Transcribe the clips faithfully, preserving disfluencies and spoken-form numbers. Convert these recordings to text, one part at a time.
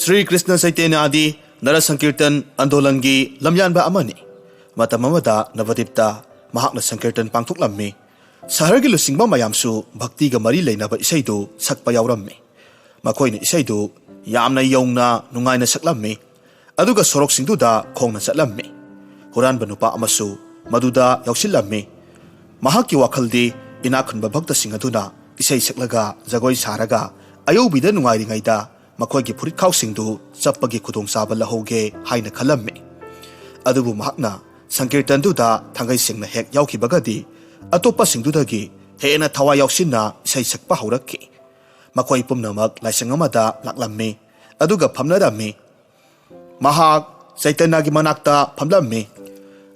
ꯁ꯭ꯔꯤ ꯀ꯭ꯔꯤꯁꯅ ꯆꯩꯇꯟꯌꯥꯗꯤ ꯅꯔ ꯁꯪꯀꯤꯔꯇꯟ ꯑꯟꯗꯣꯂꯟꯒꯤ ꯂꯝꯌꯥꯟꯕ ꯑꯃꯅꯤ꯫ ꯃꯇꯝ ꯑꯃꯗ ꯅꯕꯗꯤꯞꯇ ꯃꯍꯥꯛꯅ ꯁꯪꯀꯤꯔꯇꯟ ꯄꯥꯡꯊꯣꯛꯂꯝꯃꯤ꯫ ꯁꯍꯔꯒꯤ ꯂꯨꯆꯤꯡꯕ ꯃꯌꯥꯝꯁꯨ ꯚꯛꯇꯤꯒ ꯃꯔꯤ ꯂꯩꯅꯕ ꯏꯁꯩꯗꯨ ꯁꯛꯄ ꯌꯥꯎꯔꯝꯃꯤ꯫ ꯃꯈꯣꯏꯅ ꯏꯁꯩꯗꯨ ꯌꯥꯝꯅ ꯌꯧꯅ ꯅꯨꯡꯉꯥꯏꯅ ꯁꯛꯂꯝꯃꯤ, ꯑꯗꯨꯒ ꯁꯣꯔꯣꯛꯁꯤꯡꯗꯨꯗ ꯈꯣꯡꯅ ꯆꯠꯂꯝꯃꯤ꯫ ꯍꯨꯔꯥꯟꯕ ꯅꯨꯄꯥ ꯑꯃꯁꯨ ꯃꯗꯨꯗ ꯌꯥꯎꯁꯤꯜꯂꯝꯃꯤ꯫ ꯃꯍꯥꯛꯀꯤ ꯋꯥꯈꯜꯗꯤ ꯏꯅꯥꯛ ꯈꯨꯟꯕ ꯚꯛꯇꯁꯤꯡ ꯑꯗꯨꯅ ꯏꯁꯩ ꯁꯛꯂꯒ ꯖꯒꯣꯏ ꯁꯥꯔꯒ ꯑꯌꯧꯕꯤꯗ ꯅꯨꯡꯉꯥꯏꯔꯤꯉꯩꯗ ꯃꯈꯣꯏꯒꯤ ꯐꯨꯔꯤꯠꯈꯥꯎꯁꯤꯡꯗꯨ ꯆꯞꯄꯒꯤ ꯈꯨꯗꯣꯡꯆꯥꯕ ꯂꯧꯍꯧꯒꯦ ꯍꯥꯏꯅ ꯈꯜꯂꯝꯃꯤ꯫ ꯑꯗꯨꯕꯨ ꯃꯍꯥꯛꯅ ꯁꯪꯀꯤꯔꯇꯟꯗꯨꯗ ꯊꯥꯡꯒꯩ ꯁꯦꯡꯅ ꯍꯦꯛ ꯌꯥꯎꯈꯤꯕꯒꯗꯤ ꯑꯇꯣꯞꯄꯁꯤꯡꯗꯨꯗꯒꯤ ꯍꯦꯟꯅ ꯊꯋꯥꯏ ꯌꯥꯎꯁꯤꯟꯅ ꯏꯁꯩ ꯁꯛꯄ ꯍꯧꯔꯛꯈꯤ꯫ ꯃꯈꯣꯏ ꯄꯨꯝꯅꯃꯛ ꯂꯥꯏꯁꯪ ꯑꯃꯗ ꯂꯥꯛꯂꯝꯃꯤ, ꯑꯗꯨꯒ ꯐꯝꯅꯔꯝꯃꯤ꯫ ꯃꯍꯥꯛ ꯆꯩꯇꯟꯌꯒꯤ ꯃꯅꯥꯛꯇ ꯐꯝꯂꯝꯃꯤ,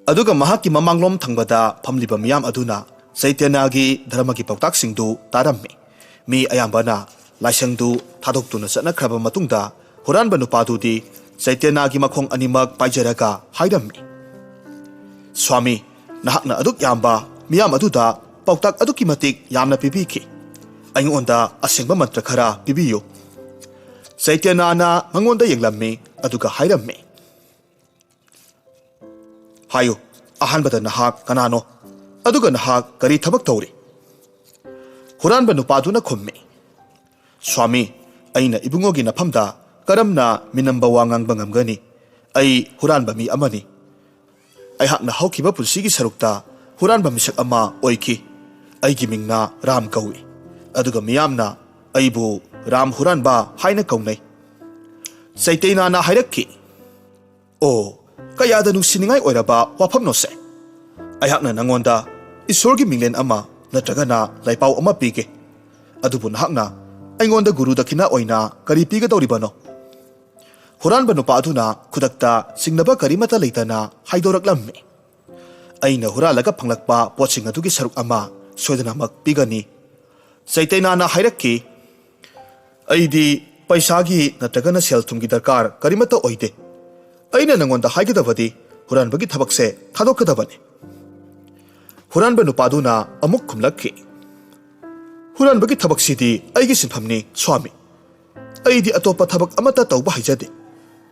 ꯑꯗꯨꯒ ꯃꯍꯥꯛꯀꯤ ꯃꯃꯥꯡꯂꯣꯝ ꯊꯪꯕꯗ ꯐꯝꯂꯤꯕ ꯃꯤꯌꯥꯝ ꯑꯗꯨꯅ ꯆꯩꯇꯟꯌꯒꯤ ꯙꯔꯃꯒꯤ ꯄꯥꯎꯇꯥꯛꯁꯤꯡꯗꯨ ꯇꯥꯔꯝꯃꯤ꯫ ꯃꯤ ꯑꯌꯥꯝꯕꯅ ꯂꯥꯏꯁꯪꯗꯨ ꯊꯥꯗꯣꯛꯇꯨꯅ ꯆꯠꯅꯈ꯭ꯔꯕ ꯃꯇꯨꯡꯗ ꯍꯨꯔꯥꯟꯕ ꯅꯨꯄꯥꯗꯨꯗꯤ ꯆꯩꯇꯟꯌꯒꯤ ꯃꯈꯣꯡ ꯑꯅꯤꯃꯛ ꯄꯥꯏꯖꯔꯒ ꯍꯥꯏꯔꯝꯃꯤ, "ꯁ꯭ꯋꯥꯃꯤ, ꯅꯍꯥꯛꯅ ꯑꯗꯨꯛ ꯌꯥꯝꯕ ꯃꯤꯌꯥꯝ ꯑꯗꯨꯗ ꯄꯥꯎꯇꯥꯛ ꯑꯗꯨꯛꯀꯤ ꯃꯇꯤꯛ ꯌꯥꯝꯅ ꯄꯤꯕꯤꯈꯤ꯫ ꯑꯩꯉꯣꯟꯗ ꯑꯁꯦꯡꯕ ꯃꯟꯇ꯭ꯔ ꯈꯔ ꯄꯤꯕꯤꯌꯨ꯫" ꯆꯩꯇꯟꯌꯅ ꯃꯉꯣꯟꯗ ꯌꯦꯡꯂꯝꯃꯤ, ꯑꯗꯨꯒ ꯍꯥꯏꯔꯝꯃꯤ, "ꯍꯥꯏꯌꯨ, ꯑꯍꯥꯟꯕꯗ ꯅꯍꯥꯛ ꯀꯅꯥꯅꯣ? ꯑꯗꯨꯒ ꯅꯍꯥꯛ ꯀꯔꯤ ꯊꯕꯛ ꯇꯧꯔꯤ?" ꯍꯨꯔꯥꯟꯕ ꯅꯨꯄꯥꯗꯨꯅ ꯈꯨꯝꯃꯤ, "ꯁ꯭ꯋꯥꯃꯤ, ꯑꯩꯅ ꯏꯕꯨꯡꯉꯣꯒꯤ ꯅꯐꯝꯗ ꯀꯔꯝꯅ ꯃꯤꯅꯝꯕ ꯋꯥ ꯉꯥꯡꯕ ꯉꯝꯒꯅꯤ? ꯑꯩ ꯍꯨꯔꯥꯟꯕ ꯃꯤ ꯑꯃꯅꯤ꯫ ꯑꯩꯍꯥꯛꯅ ꯍꯧꯈꯤꯕ ꯄꯨꯟꯁꯤꯒꯤ ꯁꯔꯨꯛꯇ ꯍꯨꯔꯥꯟꯕ ꯃꯤꯁꯛ ꯑꯃ ꯑꯣꯏꯈꯤ꯫ ꯑꯩꯒꯤ ꯃꯤꯡꯅ ꯔꯥꯝ ꯀꯧꯏ, ꯑꯗꯨꯒ ꯃꯤꯌꯥꯝꯅ ꯑꯩꯕꯨ ꯔꯥꯝ ꯍꯨꯔꯥꯟꯕ ꯍꯥꯏꯅ ꯀꯧꯅꯩ꯫" ꯆꯩꯇꯩꯅꯥꯅ ꯍꯥꯏꯔꯛꯈꯤ, "ꯑꯣ, ꯀꯌꯥꯗ ꯅꯨꯡꯁꯤꯅꯤꯡꯉꯥꯏ ꯑꯣꯏꯔꯕ ꯋꯥꯐꯝꯅꯣꯁꯦ? ꯑꯩꯍꯥꯛꯅ ꯅꯉꯣꯟꯗ ꯏꯁꯣꯔꯒꯤ ꯃꯤꯡꯂꯦꯟ ꯑꯃ ꯅꯠꯇ꯭ꯔꯒꯅ ꯂꯥꯏꯄꯥꯎ ꯑꯃ ꯄꯤꯒꯦ꯫ ꯑꯗꯨꯕꯨ ꯅꯍꯥꯛꯅ ꯑꯩꯉꯣꯟꯗ ꯒꯨꯔꯨ ꯗꯈꯤꯅꯥ ꯑꯣꯏꯅ ꯀꯔꯤ ꯄꯤꯒꯗꯧꯔꯤꯕꯅꯣ?" ꯍꯨꯔꯥꯟꯕ ꯅꯨꯄꯥ ꯑꯗꯨꯅ ꯈꯨꯗꯛꯇ ꯆꯤꯡꯅꯕ ꯀꯔꯤꯃꯠꯇ ꯂꯩꯇꯅ ꯍꯥꯏꯗꯣꯔꯛꯂꯝꯃꯤ, "ꯑꯩꯅ ꯍꯨꯔꯥꯜꯂꯒ ꯐꯪꯂꯛꯄ ꯄꯣꯠꯁꯤꯡ ꯑꯗꯨꯒꯤ ꯁꯔꯨꯛ ꯑꯃ ꯁꯣꯏꯗꯅꯃꯛ ꯄꯤꯒꯅꯤ꯫" ꯆꯩꯇꯩꯅꯥꯅ ꯍꯥꯏꯔꯛꯈꯤ, "ꯑꯩꯗꯤ ꯄꯩꯁꯥꯒꯤ ꯅꯠꯇ꯭ꯔꯒꯅ ꯁꯦꯜ ꯊꯨꯝꯒꯤ ꯗꯔꯀꯥꯔ ꯀꯔꯤꯃꯠꯇ ꯑꯣꯏꯗꯦ꯫ ꯑꯩꯅ ꯅꯉꯣꯟꯗ ꯍꯥꯏꯒꯗꯕꯗꯤ ꯍꯨꯔꯥꯟꯕꯒꯤ ꯊꯕꯛꯁꯦ ꯊꯥꯗꯣꯛꯀꯗꯕꯅꯤ꯫" ꯍꯨꯔꯥꯟꯕ ꯅꯨꯄꯥꯗꯨꯅ ꯑꯃꯨꯛ ꯈꯨꯝꯂꯛꯈꯤ, "ꯍꯨꯔꯥꯟꯕꯒꯤ ꯊꯕꯛꯁꯤꯗꯤ ꯑꯩꯒꯤ ꯁꯤꯟꯐꯝꯅꯤ, ꯁ꯭ꯋꯥꯃꯤ꯫ ꯑꯩꯗꯤ ꯑꯇꯣꯞꯄ ꯊꯕꯛ ꯑꯃꯠꯇ ꯇꯧꯕ ꯍꯩꯖꯗꯦ꯫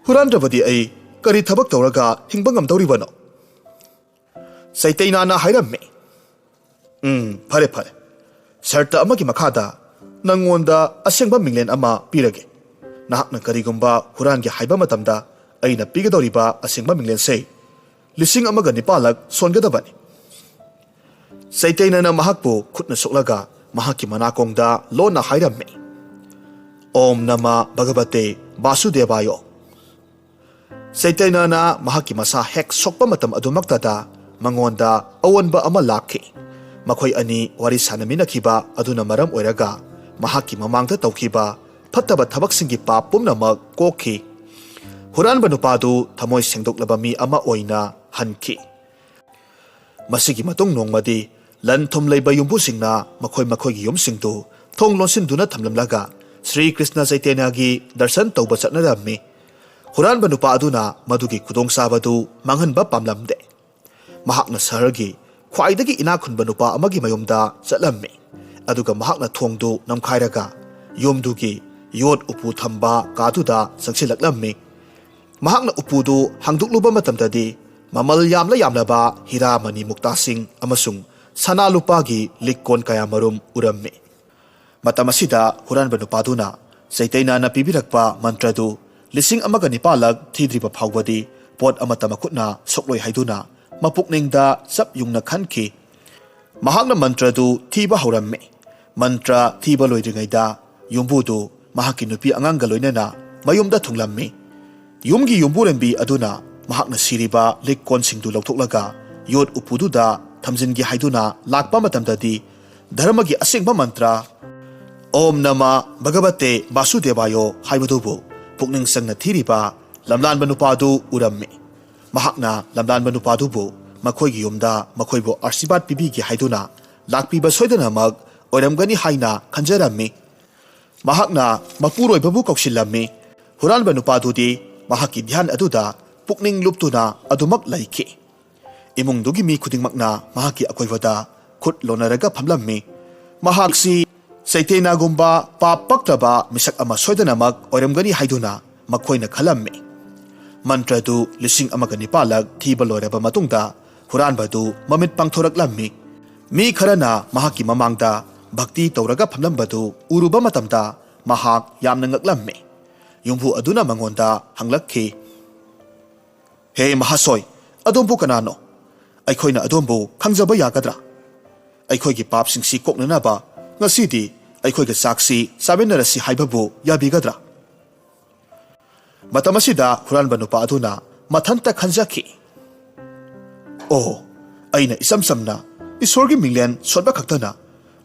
ꯍꯨꯔꯥꯟꯗ꯭ꯔꯕꯗꯤ ꯑꯩ ꯀꯔꯤ ꯊꯕꯛ ꯇꯧꯔꯒ ꯍꯤꯡꯕ ꯉꯝꯗꯧꯔꯤꯕꯅꯣ?" ꯆꯩꯇꯩꯅꯥꯅ ꯍꯥꯏꯔꯝꯃꯤ, "ꯎꯝ, ꯐꯔꯦ, ꯐꯔꯦ꯫ ꯁꯔꯇ ꯑꯃꯒꯤ ꯃꯈꯥꯗ ꯅꯪꯉꯣꯟꯗ ꯑꯁꯦꯡꯕ ꯃꯤꯡꯂꯦꯟ ꯑꯃ ꯄꯤꯔꯒꯦ꯫ ꯅꯍꯥꯛꯅ ꯀꯔꯤꯒꯨꯝꯕ ꯍꯨꯔꯥꯟꯒꯦ ꯍꯥꯏꯕ ꯃꯇꯝꯗ ꯑꯩꯅ ꯄꯤꯒꯗꯧꯔꯤꯕ ꯑꯁꯦꯡꯕ ꯃꯤꯡꯂꯦꯟꯁꯦ ꯂꯤꯁꯤꯡ ꯑꯃꯒ ꯅꯤꯄꯥꯜꯂꯛ ꯁꯣꯟꯒꯗꯕꯅꯤ꯫" ꯆꯩꯇꯩꯅꯅ ꯃꯍꯥꯛꯄꯨ ꯈꯨꯠꯅ ꯁꯣꯛꯂꯒ ꯃꯍꯥꯛꯀꯤ ꯃꯅꯥꯀꯣꯡꯗ ꯂꯣꯟꯅ ꯍꯥꯏꯔꯝꯃꯤ, "ꯑꯣꯝ ꯅꯃ ꯚꯒꯕꯇꯦ ꯕꯥꯁꯨꯗꯦꯕꯥꯌꯣ꯫" ꯆꯩꯇꯩꯅꯅ ꯃꯍꯥꯛꯀꯤ ꯃꯁꯥ ꯍꯦꯛ ꯁꯣꯛꯄ ꯃꯇꯝ ꯑꯗꯨꯃꯛꯇꯗ ꯃꯉꯣꯟꯗ ꯑꯑꯣꯟꯕ ꯑꯃ ꯂꯥꯛꯈꯤ꯫ ꯃꯈꯣꯏ ꯑꯅꯤ ꯋꯥꯔꯤ ꯁꯥꯟꯅꯃꯤꯟꯅꯈꯤꯕ ꯑꯗꯨꯅ ꯃꯔꯝ ꯑꯣꯏꯔꯒ ꯃꯍꯥꯛꯀꯤ ꯃꯃꯥꯡꯗ ꯇꯧꯈꯤꯕ ꯐꯠꯇꯕ ꯊꯕꯛꯁꯤꯡꯒꯤ ꯄꯥꯞ ꯄꯨꯝꯅꯃꯛ ꯀꯣꯛꯈꯤ꯫ ꯍꯨꯔꯥꯟꯕ ꯅꯨꯄꯥꯗꯨ ꯊꯃꯣꯏ ꯁꯦꯡꯗꯣꯛꯂꯕ ꯃꯤ ꯑꯃ ꯑꯣꯏꯅ ꯍꯟꯈꯤ꯫ ꯃꯁꯤꯒꯤ ꯃꯇꯨꯡ ꯅꯣꯡꯃꯗꯤ ꯂꯟ ꯊꯨꯝ ꯂꯩꯕ ꯌꯨꯝꯕꯨꯁꯤꯡꯅ ꯃꯈꯣꯏ ꯃꯈꯣꯏꯒꯤ ꯌꯨꯝꯁꯤꯡꯗꯨ ꯊꯣꯡ ꯂꯣꯟꯁꯤꯟꯗꯨꯅ ꯊꯝꯂꯝꯂꯒ ꯁ꯭ꯔꯤ ꯀ꯭ꯔꯤꯁꯅ ꯆꯩꯇꯟꯌꯒꯤ ꯗꯔꯁꯟ ꯇꯧꯕ ꯆꯠꯅꯔꯝꯃꯤ꯫ ꯍꯨꯔꯥꯟꯕ ꯅꯨꯄꯥ ꯑꯗꯨꯅ ꯃꯗꯨꯒꯤ ꯈꯨꯗꯣꯡꯆꯥꯕꯗꯨ ꯃꯥꯡꯍꯟꯕ ꯄꯥꯝꯂꯝꯗꯦ꯫ ꯃꯍꯥꯛꯅ ꯁꯍꯔꯒꯤ ꯈ꯭ꯋꯥꯏꯗꯒꯤ ꯏꯅꯥꯛ ꯈꯨꯟꯕ ꯅꯨꯄꯥ ꯑꯃꯒꯤ ꯃꯌꯨꯝꯗ ꯆꯠꯂꯝꯃꯤ, ꯑꯗꯨꯒ ꯃꯍꯥꯛꯅ ꯊꯣꯡꯗꯨ ꯅꯝꯈꯥꯏꯔꯒ ꯌꯨꯝꯗꯨꯒꯤ ꯌꯣꯠ ꯎꯄꯨ ꯊꯝꯕ ꯀꯥꯗꯨꯗ ꯆꯪꯁꯤꯜꯂꯛꯂꯝꯃꯤ꯫ ꯃꯍꯥꯛꯅ ꯎꯄꯨꯗꯨ ꯍꯥꯡꯗꯣꯛꯂꯨꯕ ꯃꯇꯝꯗꯗꯤ ꯃꯃꯜ ꯌꯥꯝꯂ ꯌꯥꯝꯂꯕ ꯍꯤꯔꯥ ꯃꯅꯤ ꯃꯨꯛꯇꯥꯁꯤꯡ ꯑꯃꯁꯨꯡ ꯁꯅꯥ ꯂꯨꯄꯥꯒꯤ ꯂꯤꯛ ꯀꯣꯟ ꯀꯌꯥꯃꯔꯨꯝ ꯎꯔꯝꯃꯤ꯫ ꯃꯇꯝ ꯑꯁꯤꯗ ꯍꯨꯔꯥꯟꯕ ꯅꯨꯄꯥꯗꯨꯅ ꯆꯩꯇꯩꯅꯅ ꯄꯤꯕꯤꯔꯛꯄ ꯃꯟꯇ꯭ꯔꯗꯨ ꯂꯤꯁꯤꯡ ꯑꯃꯒ ꯅꯤꯄꯥꯜꯂꯛ ꯊꯤꯗ꯭ꯔꯤꯕ ꯐꯥꯎꯕꯗꯤ ꯄꯣꯠ ꯑꯃꯠꯇ ꯃꯈꯨꯠꯅ ꯁꯣꯛꯂꯣꯏ ꯍꯥꯏꯗꯨꯅ ꯃꯄꯨꯛꯅꯤꯡꯗ ꯆꯞ ꯌꯨꯡꯅ ꯈꯟꯈꯤ꯫ ꯃꯍꯥꯛꯅ ꯃꯟꯇ꯭ꯔꯗꯨ ꯊꯤꯕ ꯍꯧꯔꯝꯃꯤ꯫ ꯃꯟꯇ꯭ꯔ ꯊꯤꯕ ꯂꯣꯏꯗ꯭ꯔꯤꯉꯩꯗ ꯌꯨꯝꯕꯨꯗꯨ ꯃꯍꯥꯛꯀꯤ ꯅꯨꯄꯤ ꯑꯉꯥꯡꯒ ꯂꯣꯏꯅꯅ ꯃꯌꯨꯝꯗ ꯊꯨꯡꯂꯝꯃꯤ꯫ ꯌꯨꯝꯒꯤ ꯌꯨꯝꯕꯨꯔꯦꯝꯕꯤ ꯑꯗꯨꯅ ꯃꯍꯥꯛꯅ ꯁꯤꯔꯤꯕ ꯂꯤꯛ ꯀꯣꯟꯁꯤꯡꯗꯨ ꯂꯧꯊꯣꯛꯂꯒ ꯌꯣꯠ ꯎꯄꯨꯗꯨꯗ ꯊꯝꯖꯤꯟꯒꯦ ꯍꯥꯏꯗꯨꯅ ꯂꯥꯛꯄ ꯃꯇꯝꯗꯗꯤ, ꯙꯔꯃꯒꯤ ꯑꯁꯦꯡꯕ ꯃꯟꯇ꯭ꯔ "ꯑꯣꯝ ꯅꯃ ꯚꯒꯕꯇꯦ ꯕꯥꯁꯨꯗꯦꯕꯥꯌꯣ" ꯍꯥꯏꯕꯗꯨꯕꯨ ꯄꯨꯛꯅꯤꯡ ꯆꯪꯅ ꯊꯤꯔꯤꯕ ꯂꯝꯂꯥꯟꯕ ꯅꯨꯄꯥꯗꯨ ꯎꯔꯝꯃꯤ꯫ ꯃꯍꯥꯛꯅ ꯂꯝꯂꯥꯟꯕ ꯅꯨꯄꯥꯗꯨꯕꯨ ꯃꯈꯣꯏꯒꯤ ꯌꯨꯝꯗ ꯃꯈꯣꯏꯕꯨ ꯑꯥꯁꯤꯔꯕꯥꯗ ꯄꯤꯕꯤꯒꯦ ꯍꯥꯏꯗꯨꯅ ꯂꯥꯛꯄꯤꯕ ꯁꯣꯏꯗꯅꯃꯛ ꯑꯣꯏꯔꯝꯒꯅꯤ ꯍꯥꯏꯅ ꯈꯟꯖꯔꯝꯃꯤ꯫ ꯃꯍꯥꯛꯅ ꯃꯄꯨꯔꯣꯏꯕꯕꯨ ꯀꯧꯁꯤꯜꯂꯝꯃꯤ꯫ ꯍꯨꯔꯥꯟꯕ ꯅꯨꯄꯥꯗꯨꯗꯤ ꯃꯍꯥꯛꯀꯤ ꯙ꯭ꯌꯥꯟ ꯑꯗꯨꯗ ꯄꯨꯛꯅꯤꯡ ꯂꯨꯞꯇꯨꯅ ꯑꯗꯨꯃꯛ ꯂꯩꯈꯤ꯫ ꯏꯃꯨꯡꯗꯨꯒꯤ ꯃꯤ ꯈꯨꯗꯤꯡꯃꯛꯅ ꯃꯍꯥꯛꯀꯤ ꯑꯀꯣꯏꯕꯗ ꯈꯨꯠ ꯂꯣꯟꯅꯔꯒ ꯐꯝꯂꯝꯃꯤ꯫ ꯃꯍꯥꯛꯁꯤ ꯆꯩꯇꯦꯅꯥꯒꯨꯝꯕ ꯄꯥꯞ ꯄꯛꯇꯕ ꯃꯤꯁꯛ ꯑꯃ ꯁꯣꯏꯗꯅꯃꯛ ꯑꯣꯏꯔꯝꯒꯅꯤ ꯍꯥꯏꯗꯨꯅ ꯃꯈꯣꯏꯅ ꯈꯜꯂꯝꯃꯤ꯫ ꯃꯟꯇ꯭ꯔꯗꯨ ꯂꯤꯁꯤꯡ ꯑꯃꯒ ꯅꯤꯄꯥꯜꯂꯛ ꯊꯤꯕ ꯂꯣꯏꯔꯕ ꯃꯇꯨꯡꯗ ꯍꯨꯔꯥꯟꯕꯗꯨ ꯃꯃꯤꯠ ꯄꯥꯡꯊꯣꯔꯛꯂꯝꯃꯤ꯫ ꯃꯤ ꯈꯔꯅ ꯃꯍꯥꯛꯀꯤ ꯃꯃꯥꯡꯗ ꯚꯛꯇꯤ ꯇꯧꯔꯒ ꯐꯝꯂꯝꯕꯗꯨ ꯎꯔꯨꯕ ꯃꯇꯝꯗ ꯃꯍꯥꯛ ꯌꯥꯝꯅ ꯉꯛꯂꯝꯃꯤ꯫ ꯌꯨꯝꯕꯨ ꯑꯗꯨꯅ ꯃꯉꯣꯟꯗ ꯍꯪꯂꯛꯈꯤ, "ꯍꯦ ꯃꯍꯥꯁꯣꯏ, ꯑꯗꯣꯝꯕꯨ ꯀꯅꯥꯅꯣ? ꯑꯩꯈꯣꯏꯅ ꯑꯗꯣꯝꯕꯨ ꯈꯪꯖꯕ ꯌꯥꯒꯗ꯭ꯔꯥ? ꯑꯩꯈꯣꯏꯒꯤ ꯄꯥꯞꯁꯤꯡꯁꯤ ꯀꯣꯛꯅꯅꯕ ꯉꯁꯤꯗꯤ ꯑꯩꯈꯣꯏꯒ ꯆꯥꯛꯁꯤ ꯆꯥꯃꯤꯟꯅꯔꯁꯤ ꯍꯥꯏꯕꯕꯨ ꯌꯥꯕꯤꯒꯗ꯭ꯔꯥ?" ꯃꯇꯝ ꯑꯁꯤꯗ ꯍꯨꯔꯥꯟꯕ ꯅꯨꯄꯥ ꯑꯗꯨꯅ ꯃꯊꯟꯇ ꯈꯟꯖꯈꯤ, "ꯑꯣ, ꯑꯩꯅ ꯏꯆꯝ ꯆꯝꯅ ꯏꯁꯣꯔꯒꯤ ꯃꯤꯡꯂꯦꯟ ꯁꯣꯟꯕ ꯈꯛꯇꯅ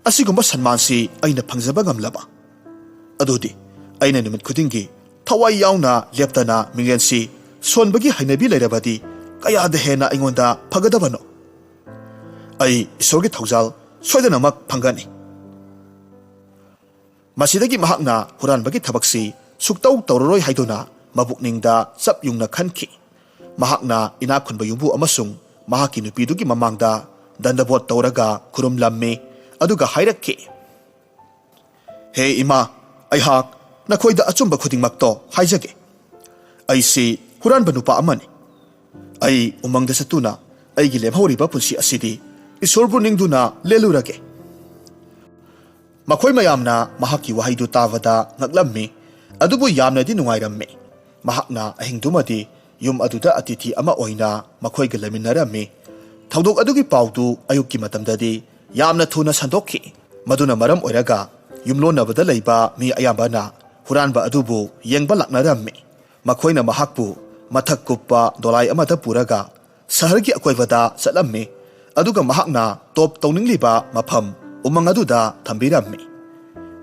ꯑꯁꯤꯒꯨꯝꯕ ꯁꯟꯃꯥꯟꯁꯤ ꯑꯩꯅ ꯐꯪꯖꯕ ꯉꯝꯂꯕ? ꯑꯗꯨꯗꯤ ꯑꯩꯅ ꯅꯨꯃꯤꯠ ꯈꯨꯗꯤꯡꯒꯤ ꯊꯋꯥꯏ ꯌꯥꯎꯅ ꯂꯦꯞꯇꯅ ꯃꯤꯡꯂꯦꯟꯁꯤ ꯁꯣꯟꯕꯒꯤ ꯍꯩꯅꯕꯤ ꯂꯩꯔꯕꯗꯤ ꯀꯌꯥꯗ ꯍꯦꯟꯅ ꯑꯩꯉꯣꯟꯗ ꯐꯒꯗꯕꯅꯣ? ꯑꯩ ꯏꯁꯣꯔꯒꯤ ꯊꯧꯖꯥꯜ ꯁꯣꯏꯗꯅꯃꯛ ꯐꯪꯒꯅꯤ꯫" ꯃꯁꯤꯗꯒꯤ ꯃꯍꯥꯛꯅ ꯍꯨꯔꯥꯟꯕꯒꯤ ꯊꯕꯛꯁꯤ ꯁꯨꯛꯇꯧ ꯇꯧꯔꯔꯣꯏ ꯍꯥꯏꯗꯨꯅ ꯃꯄꯨꯛꯅꯤꯡꯗ ꯆꯞ ꯌꯨꯡꯅ ꯈꯟꯈꯤ꯫ ꯃꯍꯥꯛꯅ ꯏꯅꯥꯛ ꯈꯨꯟꯕ ꯌꯨꯝꯕꯨ ꯑꯃꯁꯨꯡ ꯃꯍꯥꯛꯀꯤ ꯅꯨꯄꯤꯗꯨꯒꯤ ꯃꯃꯥꯡꯗ ꯗꯟꯗꯕꯣꯠ ꯇꯧꯔꯒ ꯈꯨꯔꯨꯝꯂꯝꯃꯤ, ꯑꯗꯨꯒ ꯍꯥꯏꯔꯛꯈꯤ, "ꯍꯦ ꯏꯃꯥ, ꯑꯩꯍꯥꯛ ꯅꯈꯣꯏꯗ ꯑꯆꯨꯝꯕ ꯈꯨꯗꯤꯡꯃꯛꯇꯣ ꯍꯥꯏꯖꯒꯦ꯫ ꯑꯩꯁꯤ ꯍꯨꯔꯥꯟꯕ ꯅꯨꯄꯥ ꯑꯃꯅꯤ꯫ ꯑꯩ ꯎꯃꯪꯗ ꯆꯠꯇꯨꯅ ꯑꯩꯒꯤ ꯂꯦꯝꯍꯧꯔꯤꯕ ꯄꯨꯟꯁꯤ ꯑꯁꯤꯗꯤ ꯏꯁꯣꯔꯕꯨ ꯅꯤꯡꯗꯨꯅ ꯂꯦꯜꯂꯨꯔꯒꯦ꯫" ꯃꯈꯣꯏ ꯃꯌꯥꯝꯅ ꯃꯍꯥꯛꯀꯤ ꯋꯥꯍꯩꯗꯨ ꯇꯥꯕꯗ ꯉꯛꯂꯝꯃꯤ, ꯑꯗꯨꯕꯨ ꯌꯥꯝꯅꯗꯤ ꯅꯨꯡꯉꯥꯏꯔꯝꯃꯤ꯫ ꯃꯍꯥꯛꯅ ꯑꯍꯤꯡꯗꯨꯃꯗꯤ ꯌꯨꯝ ꯑꯗꯨꯗ ꯑꯇꯤꯊꯤ ꯑꯃ ꯑꯣꯏꯅ ꯃꯈꯣꯏꯒ ꯂꯩꯃꯤꯟꯅꯔꯝꯃꯤ꯫ ꯊꯧꯗꯣꯛ ꯑꯗꯨꯒꯤ ꯄꯥꯎꯗꯨ ꯑꯌꯨꯛꯀꯤ ꯃꯇꯝꯗꯗꯤ ꯌꯥꯝꯅ ꯊꯨꯅ ꯁꯟꯗꯣꯛꯈꯤ꯫ ꯃꯗꯨꯅ ꯃꯔꯝ ꯑꯣꯏꯔꯒ ꯌꯨꯝꯂꯣꯟꯅꯕꯗ ꯂꯩꯕ ꯃꯤ ꯑꯌꯥꯝꯕꯅ ꯍꯨꯔꯥꯟꯕ ꯑꯗꯨꯕꯨ ꯌꯦꯡꯕ ꯂꯥꯛꯅꯔꯝꯃꯤ꯫ ꯃꯈꯣꯏꯅ ꯃꯍꯥꯛꯄꯨ ꯃꯊꯛ ꯀꯨꯞꯄ ꯗꯣꯂꯥꯏ ꯑꯃꯗ ꯄꯨꯔꯒ ꯁꯍꯔꯒꯤ ꯑꯀꯣꯏꯕꯗ ꯆꯠꯂꯝꯃꯤ, ꯑꯗꯨꯒ ꯃꯍꯥꯛꯅ ꯇꯣꯞ ꯇꯧꯅꯤꯡꯂꯤꯕ ꯃꯐꯝ ꯎꯃꯪ ꯑꯗꯨꯗ ꯊꯝꯕꯤꯔꯝꯃꯤ꯫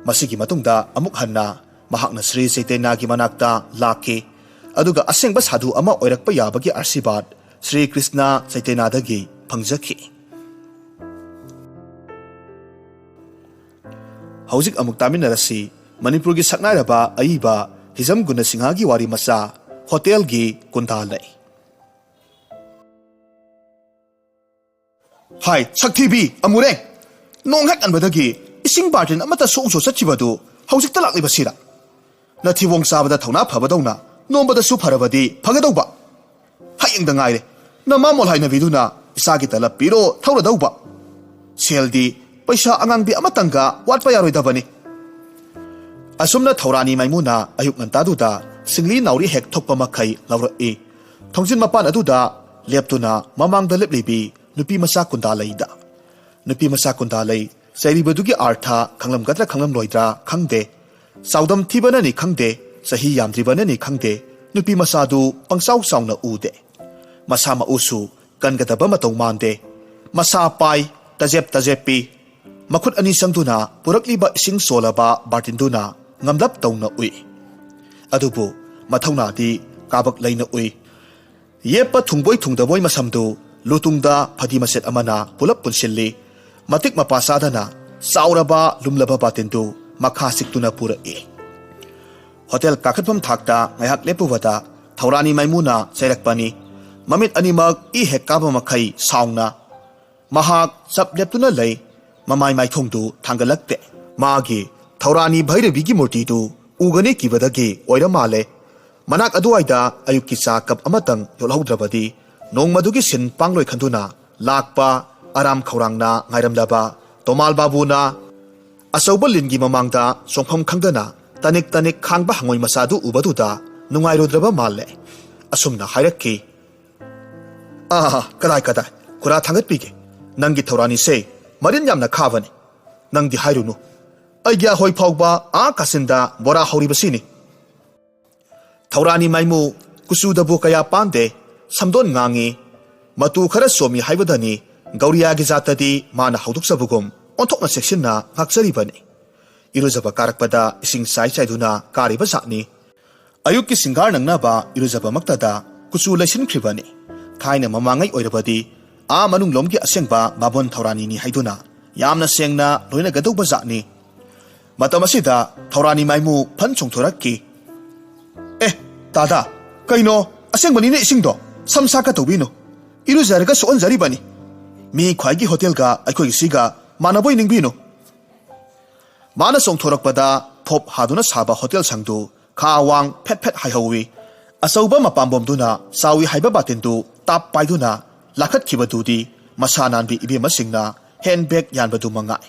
ꯃꯁꯤꯒꯤ ꯃꯇꯨꯡꯗ ꯑꯃꯨꯛ ꯍꯟꯅ ꯃꯍꯥꯛꯅ ꯁ꯭ꯔꯤ ꯆꯩꯇꯟꯌꯒꯤ ꯃꯅꯥꯛꯇ ꯂꯥꯛꯈꯤ, ꯑꯗꯨꯒ ꯑꯁꯦꯡꯕ ꯁꯥꯙꯨ ꯑꯃ ꯑꯣꯏꯔꯛꯄ ꯌꯥꯕꯒꯤ ꯑꯥꯁꯤꯔꯕꯥꯗ ꯁ꯭ꯔꯤ ꯀ꯭ꯔꯤꯁꯅ ꯆꯩꯇꯟꯌꯗꯒꯤ ꯐꯪꯖꯈꯤ꯫ ꯍꯧꯖꯤꯛ ꯑꯃꯨꯛ ꯇꯥꯃꯤꯟꯅꯔꯁꯤ ꯃꯅꯤꯄꯨꯔꯒꯤ ꯁꯛꯅꯥꯏꯔꯕ ꯑꯏꯕ ꯍꯤꯖꯝ ꯒꯨꯅꯁꯤꯡꯍꯒꯤ ꯋꯥꯔꯤ ꯃꯆꯥ, ꯍꯣꯇꯦꯜꯒꯤ ꯀꯨꯟꯗꯥ ꯂꯩ꯫ ꯍꯥꯏ, ꯁꯛꯊꯤꯕꯤ ꯑꯃꯨꯔꯦꯡ! ꯅꯣꯡ ꯍꯦꯛ ꯀꯟꯕꯗꯒꯤ ꯏꯁꯤꯡ ꯕꯥꯔꯇꯤꯟ ꯑꯃꯠꯇ ꯁꯣꯛꯎ ꯆꯠꯈꯤꯕꯗꯨ ꯍꯧꯖꯤꯛꯇ ꯂꯥꯛꯂꯤꯕꯁꯤꯔ? ꯅꯊꯤꯕꯣꯡ ꯆꯥꯕꯗ ꯊꯧꯅꯥ ꯐꯕꯗꯧꯅ ꯅꯣꯝꯕꯗꯁꯨ ꯐꯔꯕꯗꯤ ꯐꯒꯗꯧꯕ꯫ ꯍꯌꯦꯡꯗ ꯉꯥꯏꯔꯦ꯫ ꯅꯃꯥꯃꯣꯜ ꯍꯥꯏꯅꯕꯤꯗꯨꯅ ꯏꯆꯥꯒꯤ ꯇꯂꯞ ꯄꯤꯔꯣ ꯊꯧꯔꯗꯧꯕ꯫ ꯁꯦꯜꯗꯤ ꯄꯩꯁꯥ ꯑꯉꯥꯡꯕꯤ ꯑꯃꯇꯪꯒ ꯋꯥꯠꯄ ꯌꯥꯔꯣꯏꯗꯕꯅꯤ꯫ ꯑꯁꯨꯝꯅ ꯊꯧꯔꯥꯅꯤ ꯃꯥꯏꯃꯨꯅ ꯑꯌꯨꯛ ꯉꯟꯇꯥꯗꯨꯗ ꯁꯤꯡꯂꯤ ꯅꯥꯎꯔꯤ ꯍꯦꯛ ꯊꯣꯛꯄ ꯃꯈꯩ ꯂꯧꯔꯛꯏ꯫ ꯊꯣꯡꯖꯤꯟ ꯃꯄꯥꯟ ꯑꯗꯨꯗ ꯂꯦꯞꯇꯨꯅ ꯃꯃꯥꯡꯗ ꯂꯦꯞꯂꯤꯕꯤ ꯅꯨꯄꯤ ꯃꯆꯥ ꯀꯨꯟꯗꯥ ꯂꯩꯗ꯫ ꯅꯨꯄꯤ ꯃꯆꯥ ꯀꯨꯟꯗꯥ ꯂꯩ ꯆꯩꯔꯤꯕꯗꯨꯒꯤ ꯑꯥꯔꯊ ꯈꯪꯂꯝꯒꯗ꯭ꯔꯥ ꯈꯪꯂꯝꯂꯣꯏꯗ꯭ꯔꯥ ꯈꯪꯗꯦ꯫ ꯆꯥꯎꯗꯝ ꯊꯤꯕꯅꯅꯤ ꯈꯪꯗꯦ, ꯆꯍꯤ ꯌꯥꯝꯗ꯭ꯔꯤꯕꯅꯅꯤ ꯈꯪꯗꯦ, ꯅꯨꯄꯤ ꯃꯆꯥꯗꯨ ꯄꯪꯆꯥꯎ ꯆꯥꯎꯅ ꯎꯗꯦ꯫ ꯃꯁꯥ ꯃꯎꯁꯨ ꯀꯟꯒꯗꯕ ꯃꯇꯧ ꯃꯥꯟꯗꯦ꯫ ꯃꯁꯥ ꯄꯥꯏ, ꯇꯖꯦꯞ ꯇꯖꯦꯞꯄꯤ꯫ ꯃꯈꯨꯠ ꯑꯅꯤ ꯆꯪꯗꯨꯅ ꯄꯨꯔꯛꯂꯤꯕ ꯏꯁꯤꯡ ꯆꯣꯜꯂꯕ ꯕꯥꯔꯇꯤꯟꯗꯨꯅ ꯉꯝꯂꯞ ꯇꯧꯅ ꯎꯏ꯫ ꯑꯗꯨꯕꯨ ꯃꯊꯧꯅꯥꯗꯤ ꯀꯥꯕꯛ ꯂꯩꯅ ꯎꯏ꯫ ꯌꯦꯞꯄ ꯊꯨꯡꯕꯣꯏ ꯊꯨꯡꯗꯕꯣꯏ ꯃꯁꯝꯗꯨ ꯂꯨꯇꯨꯡꯗ ꯐꯗꯤ ꯃꯆꯦꯠ ꯑꯃꯅ ꯄꯨꯂꯞ ꯄꯨꯟꯁꯤꯜꯂꯤ꯫ ꯃꯇꯤꯛ ꯃꯄꯥ ꯆꯥꯗꯅ ꯆꯥꯎꯔꯕ ꯂꯨꯝꯂꯕ ꯕꯥꯇꯤꯟꯗꯨ ꯃꯈꯥ ꯆꯤꯛꯇꯨꯅ ꯄꯨꯔꯛꯏ꯫ ꯍꯣꯇꯦꯜ ꯀꯥꯈꯠꯐꯝ ꯊꯥꯛꯇ ꯉꯥꯏꯍꯥꯛ ꯂꯦꯞꯄꯨꯕꯗ ꯊꯧꯔꯥꯅꯤ ꯃꯥꯏꯃꯨꯅ ꯆꯩꯔꯛꯄꯅꯤ꯫ ꯃꯃꯤꯠ ꯑꯅꯤꯃꯛ ꯏ ꯍꯦꯛ ꯀꯥꯕ ꯃꯈꯩ ꯁꯥꯎꯅ꯫ ꯃꯍꯥꯛ ꯆꯞ ꯂꯦꯞꯇꯨꯅ ꯂꯩ꯫ ꯃꯃꯥꯏ ꯃꯥꯏꯊꯣꯡꯗꯨ ꯊꯥꯡꯒꯠꯂꯛꯇꯦ꯫ ꯃꯥꯒꯤ ꯊꯧꯔꯥꯅꯤ ꯚꯩꯔꯕꯤꯒꯤ ꯃꯨꯔꯇꯤꯗꯨ ꯎꯒꯅꯤ ꯀꯤꯕꯗꯒꯤ ꯑꯣꯏꯔ ꯃꯥꯜꯂꯦ꯫ ꯃꯅꯥꯛ ꯑꯗꯨꯋꯥꯏꯗ ꯑꯌꯨꯛꯀꯤ ꯆꯥ ꯀꯞ ꯑꯃꯇꯪ ꯌꯣꯜꯍꯧꯗ꯭ꯔꯕꯗꯤ ꯅꯣꯡꯃꯗꯨꯒꯤ ꯁꯤꯟ ꯄꯥꯡꯂꯣꯏ ꯈꯟꯗꯨꯅ ꯂꯥꯛꯄ ꯑꯔꯥꯝ ꯈꯧꯔꯥꯡꯅ ꯉꯥꯏꯔꯝꯂꯕ ꯇꯣꯃꯥꯜ ꯕꯥꯕꯨꯅ ꯑꯆꯧꯕ ꯂꯤꯟꯒꯤ ꯃꯃꯥꯡꯗ ꯆꯣꯡꯐꯝ ꯈꯪꯗꯅ ꯇꯅꯤꯛ ꯇꯅꯤꯛ ꯈꯥꯡꯕ ꯍꯉꯣꯏ ꯃꯆꯥꯗꯨ ꯎꯕꯗꯨꯗ ꯅꯨꯡꯉꯥꯏꯔꯨꯗ꯭ꯔꯕ ꯃꯥꯜꯂꯦ꯫ ꯑꯁꯨꯝꯅ ꯍꯥꯏꯔꯛꯈꯤ, "ꯑꯥ, ꯀꯗꯥꯏ ꯀꯗꯥꯏ, ꯈꯨꯔꯥ ꯊꯥꯡꯒꯠꯄꯤꯒꯦ꯫ ꯅꯪꯒꯤ ꯊꯧꯔꯥꯅꯤꯁꯦ ꯃꯔꯤꯟ ꯌꯥꯝꯅ ꯈꯥꯕꯅꯤ꯫ ꯅꯪꯗꯤ ꯍꯥꯏꯔꯨꯅꯨ, ꯑꯩꯒꯤ ꯑꯍꯣꯏ ꯐꯥꯎꯕ ꯑꯥ ꯀꯥꯆꯤꯟꯗ ꯕꯣꯔꯥ ꯍꯧꯔꯤꯕꯁꯤꯅꯤ"꯫ ꯊꯧꯔꯥꯅꯤ ꯃꯥꯏꯃꯨ ꯀꯨꯆꯨꯗꯕꯨ ꯀꯌꯥ ꯄꯥꯟꯗꯦ, ꯁꯝꯗꯣꯟ ꯉꯥꯡꯉꯤ, ꯃꯇꯨ ꯈꯔ ꯆꯣꯝꯃꯤ ꯍꯥꯏꯕꯗꯅꯤ꯫ ꯒꯧꯔꯤꯌꯥꯒꯤ ꯖꯥꯠꯇꯗꯤ ꯃꯥꯅ ꯍꯧꯗꯣꯛꯆꯕꯒꯨꯝ ꯑꯣꯟꯊꯣꯛꯅ ꯆꯦꯛꯁꯤꯟꯅ ꯉꯥꯛꯆꯔꯤꯕꯅꯤ꯫ ꯏꯔꯨꯖꯕ ꯀꯥꯔꯛꯄꯗ ꯏꯁꯤꯡ ꯆꯥꯏ ꯆꯥꯏꯗꯨꯅ ꯀꯥꯔꯤꯕ ꯖꯥꯠꯅꯤ꯫ ꯑꯌꯨꯛꯀꯤ ꯁꯤꯡꯒꯥꯔ ꯅꯪꯅꯕ ꯏꯔꯨꯖꯕꯃꯛꯇꯗ ꯀꯨꯆꯨ ꯂꯩꯁꯤꯟꯈ꯭ꯔꯤꯕꯅꯤ꯫ ꯊꯥꯏꯅ ꯃꯃꯥꯡꯉꯩ ꯑꯣꯏꯔꯕꯗꯤ ꯑꯥ ꯃꯅꯨꯡꯂꯣꯝꯒꯤ ꯑꯁꯦꯡꯕ ꯕꯥꯃꯣꯟ ꯊꯧꯔꯥꯅꯤꯅꯤ ꯍꯥꯏꯗꯨꯅ ꯌꯥꯝꯅ ꯁꯦꯡꯅ ꯂꯣꯏꯅꯒꯗꯧꯕ ꯖꯥꯠꯅꯤ꯫ ꯃꯇꯝ ꯑꯁꯤꯗ ꯊꯧꯔꯥꯅꯤ ꯃꯥꯏꯃꯨ ꯐꯟ ꯆꯣꯡꯊꯣꯔꯛꯈꯤ꯫ "ꯑꯦ, ꯇꯥꯗꯥ, ꯀꯩꯅꯣ? ꯑꯁꯦꯡꯕꯅꯤꯅꯦ ꯏꯁꯤꯡꯗꯣ꯫ ꯁꯝ ꯁꯥꯀ ꯇꯧꯕꯤꯅꯨ꯫ ꯏꯔꯨꯖꯔꯒ ꯁꯣꯛꯍꯟꯖꯔꯤꯕꯅꯤ꯫ ꯃꯤ ꯈ꯭ꯋꯥꯏꯒꯤ ꯍꯣꯇꯦꯜꯒ ꯑꯩꯈꯣꯏꯒꯤꯁꯤꯒ ꯃꯥꯟꯅꯕꯣꯏ ꯅꯤꯡꯕꯤꯅꯨ"꯫ ꯃꯥꯅ ꯆꯣꯡꯊꯣꯔꯛꯄꯗ ꯐꯣꯞ ꯍꯥꯗꯨꯅ ꯁꯥꯕ ꯍꯣꯇꯦꯜ ꯁꯪꯗꯨ ꯈꯥ ꯋꯥꯡ ꯐꯦꯠ ꯐꯦꯠ ꯍꯥꯏꯍꯧꯏ꯫ ꯑꯆꯧꯕ ꯃꯄꯥꯝꯕꯣꯝꯗꯨꯅ ꯆꯥꯎꯏ ꯍꯥꯏꯕ ꯕꯥꯇꯤꯟꯗꯨ ꯇꯥꯞ ꯄꯥꯏꯗꯨꯅ ꯂꯥꯈꯠꯈꯤꯕꯗꯨꯗꯤ ꯃꯁꯥ ꯅꯥꯟꯕꯤ ꯏꯕꯦꯝꯃꯁꯤꯡꯅ ꯍꯦꯟ ꯕꯦꯒ ꯌꯥꯟꯕꯗꯨ ꯃꯉꯥꯏ꯫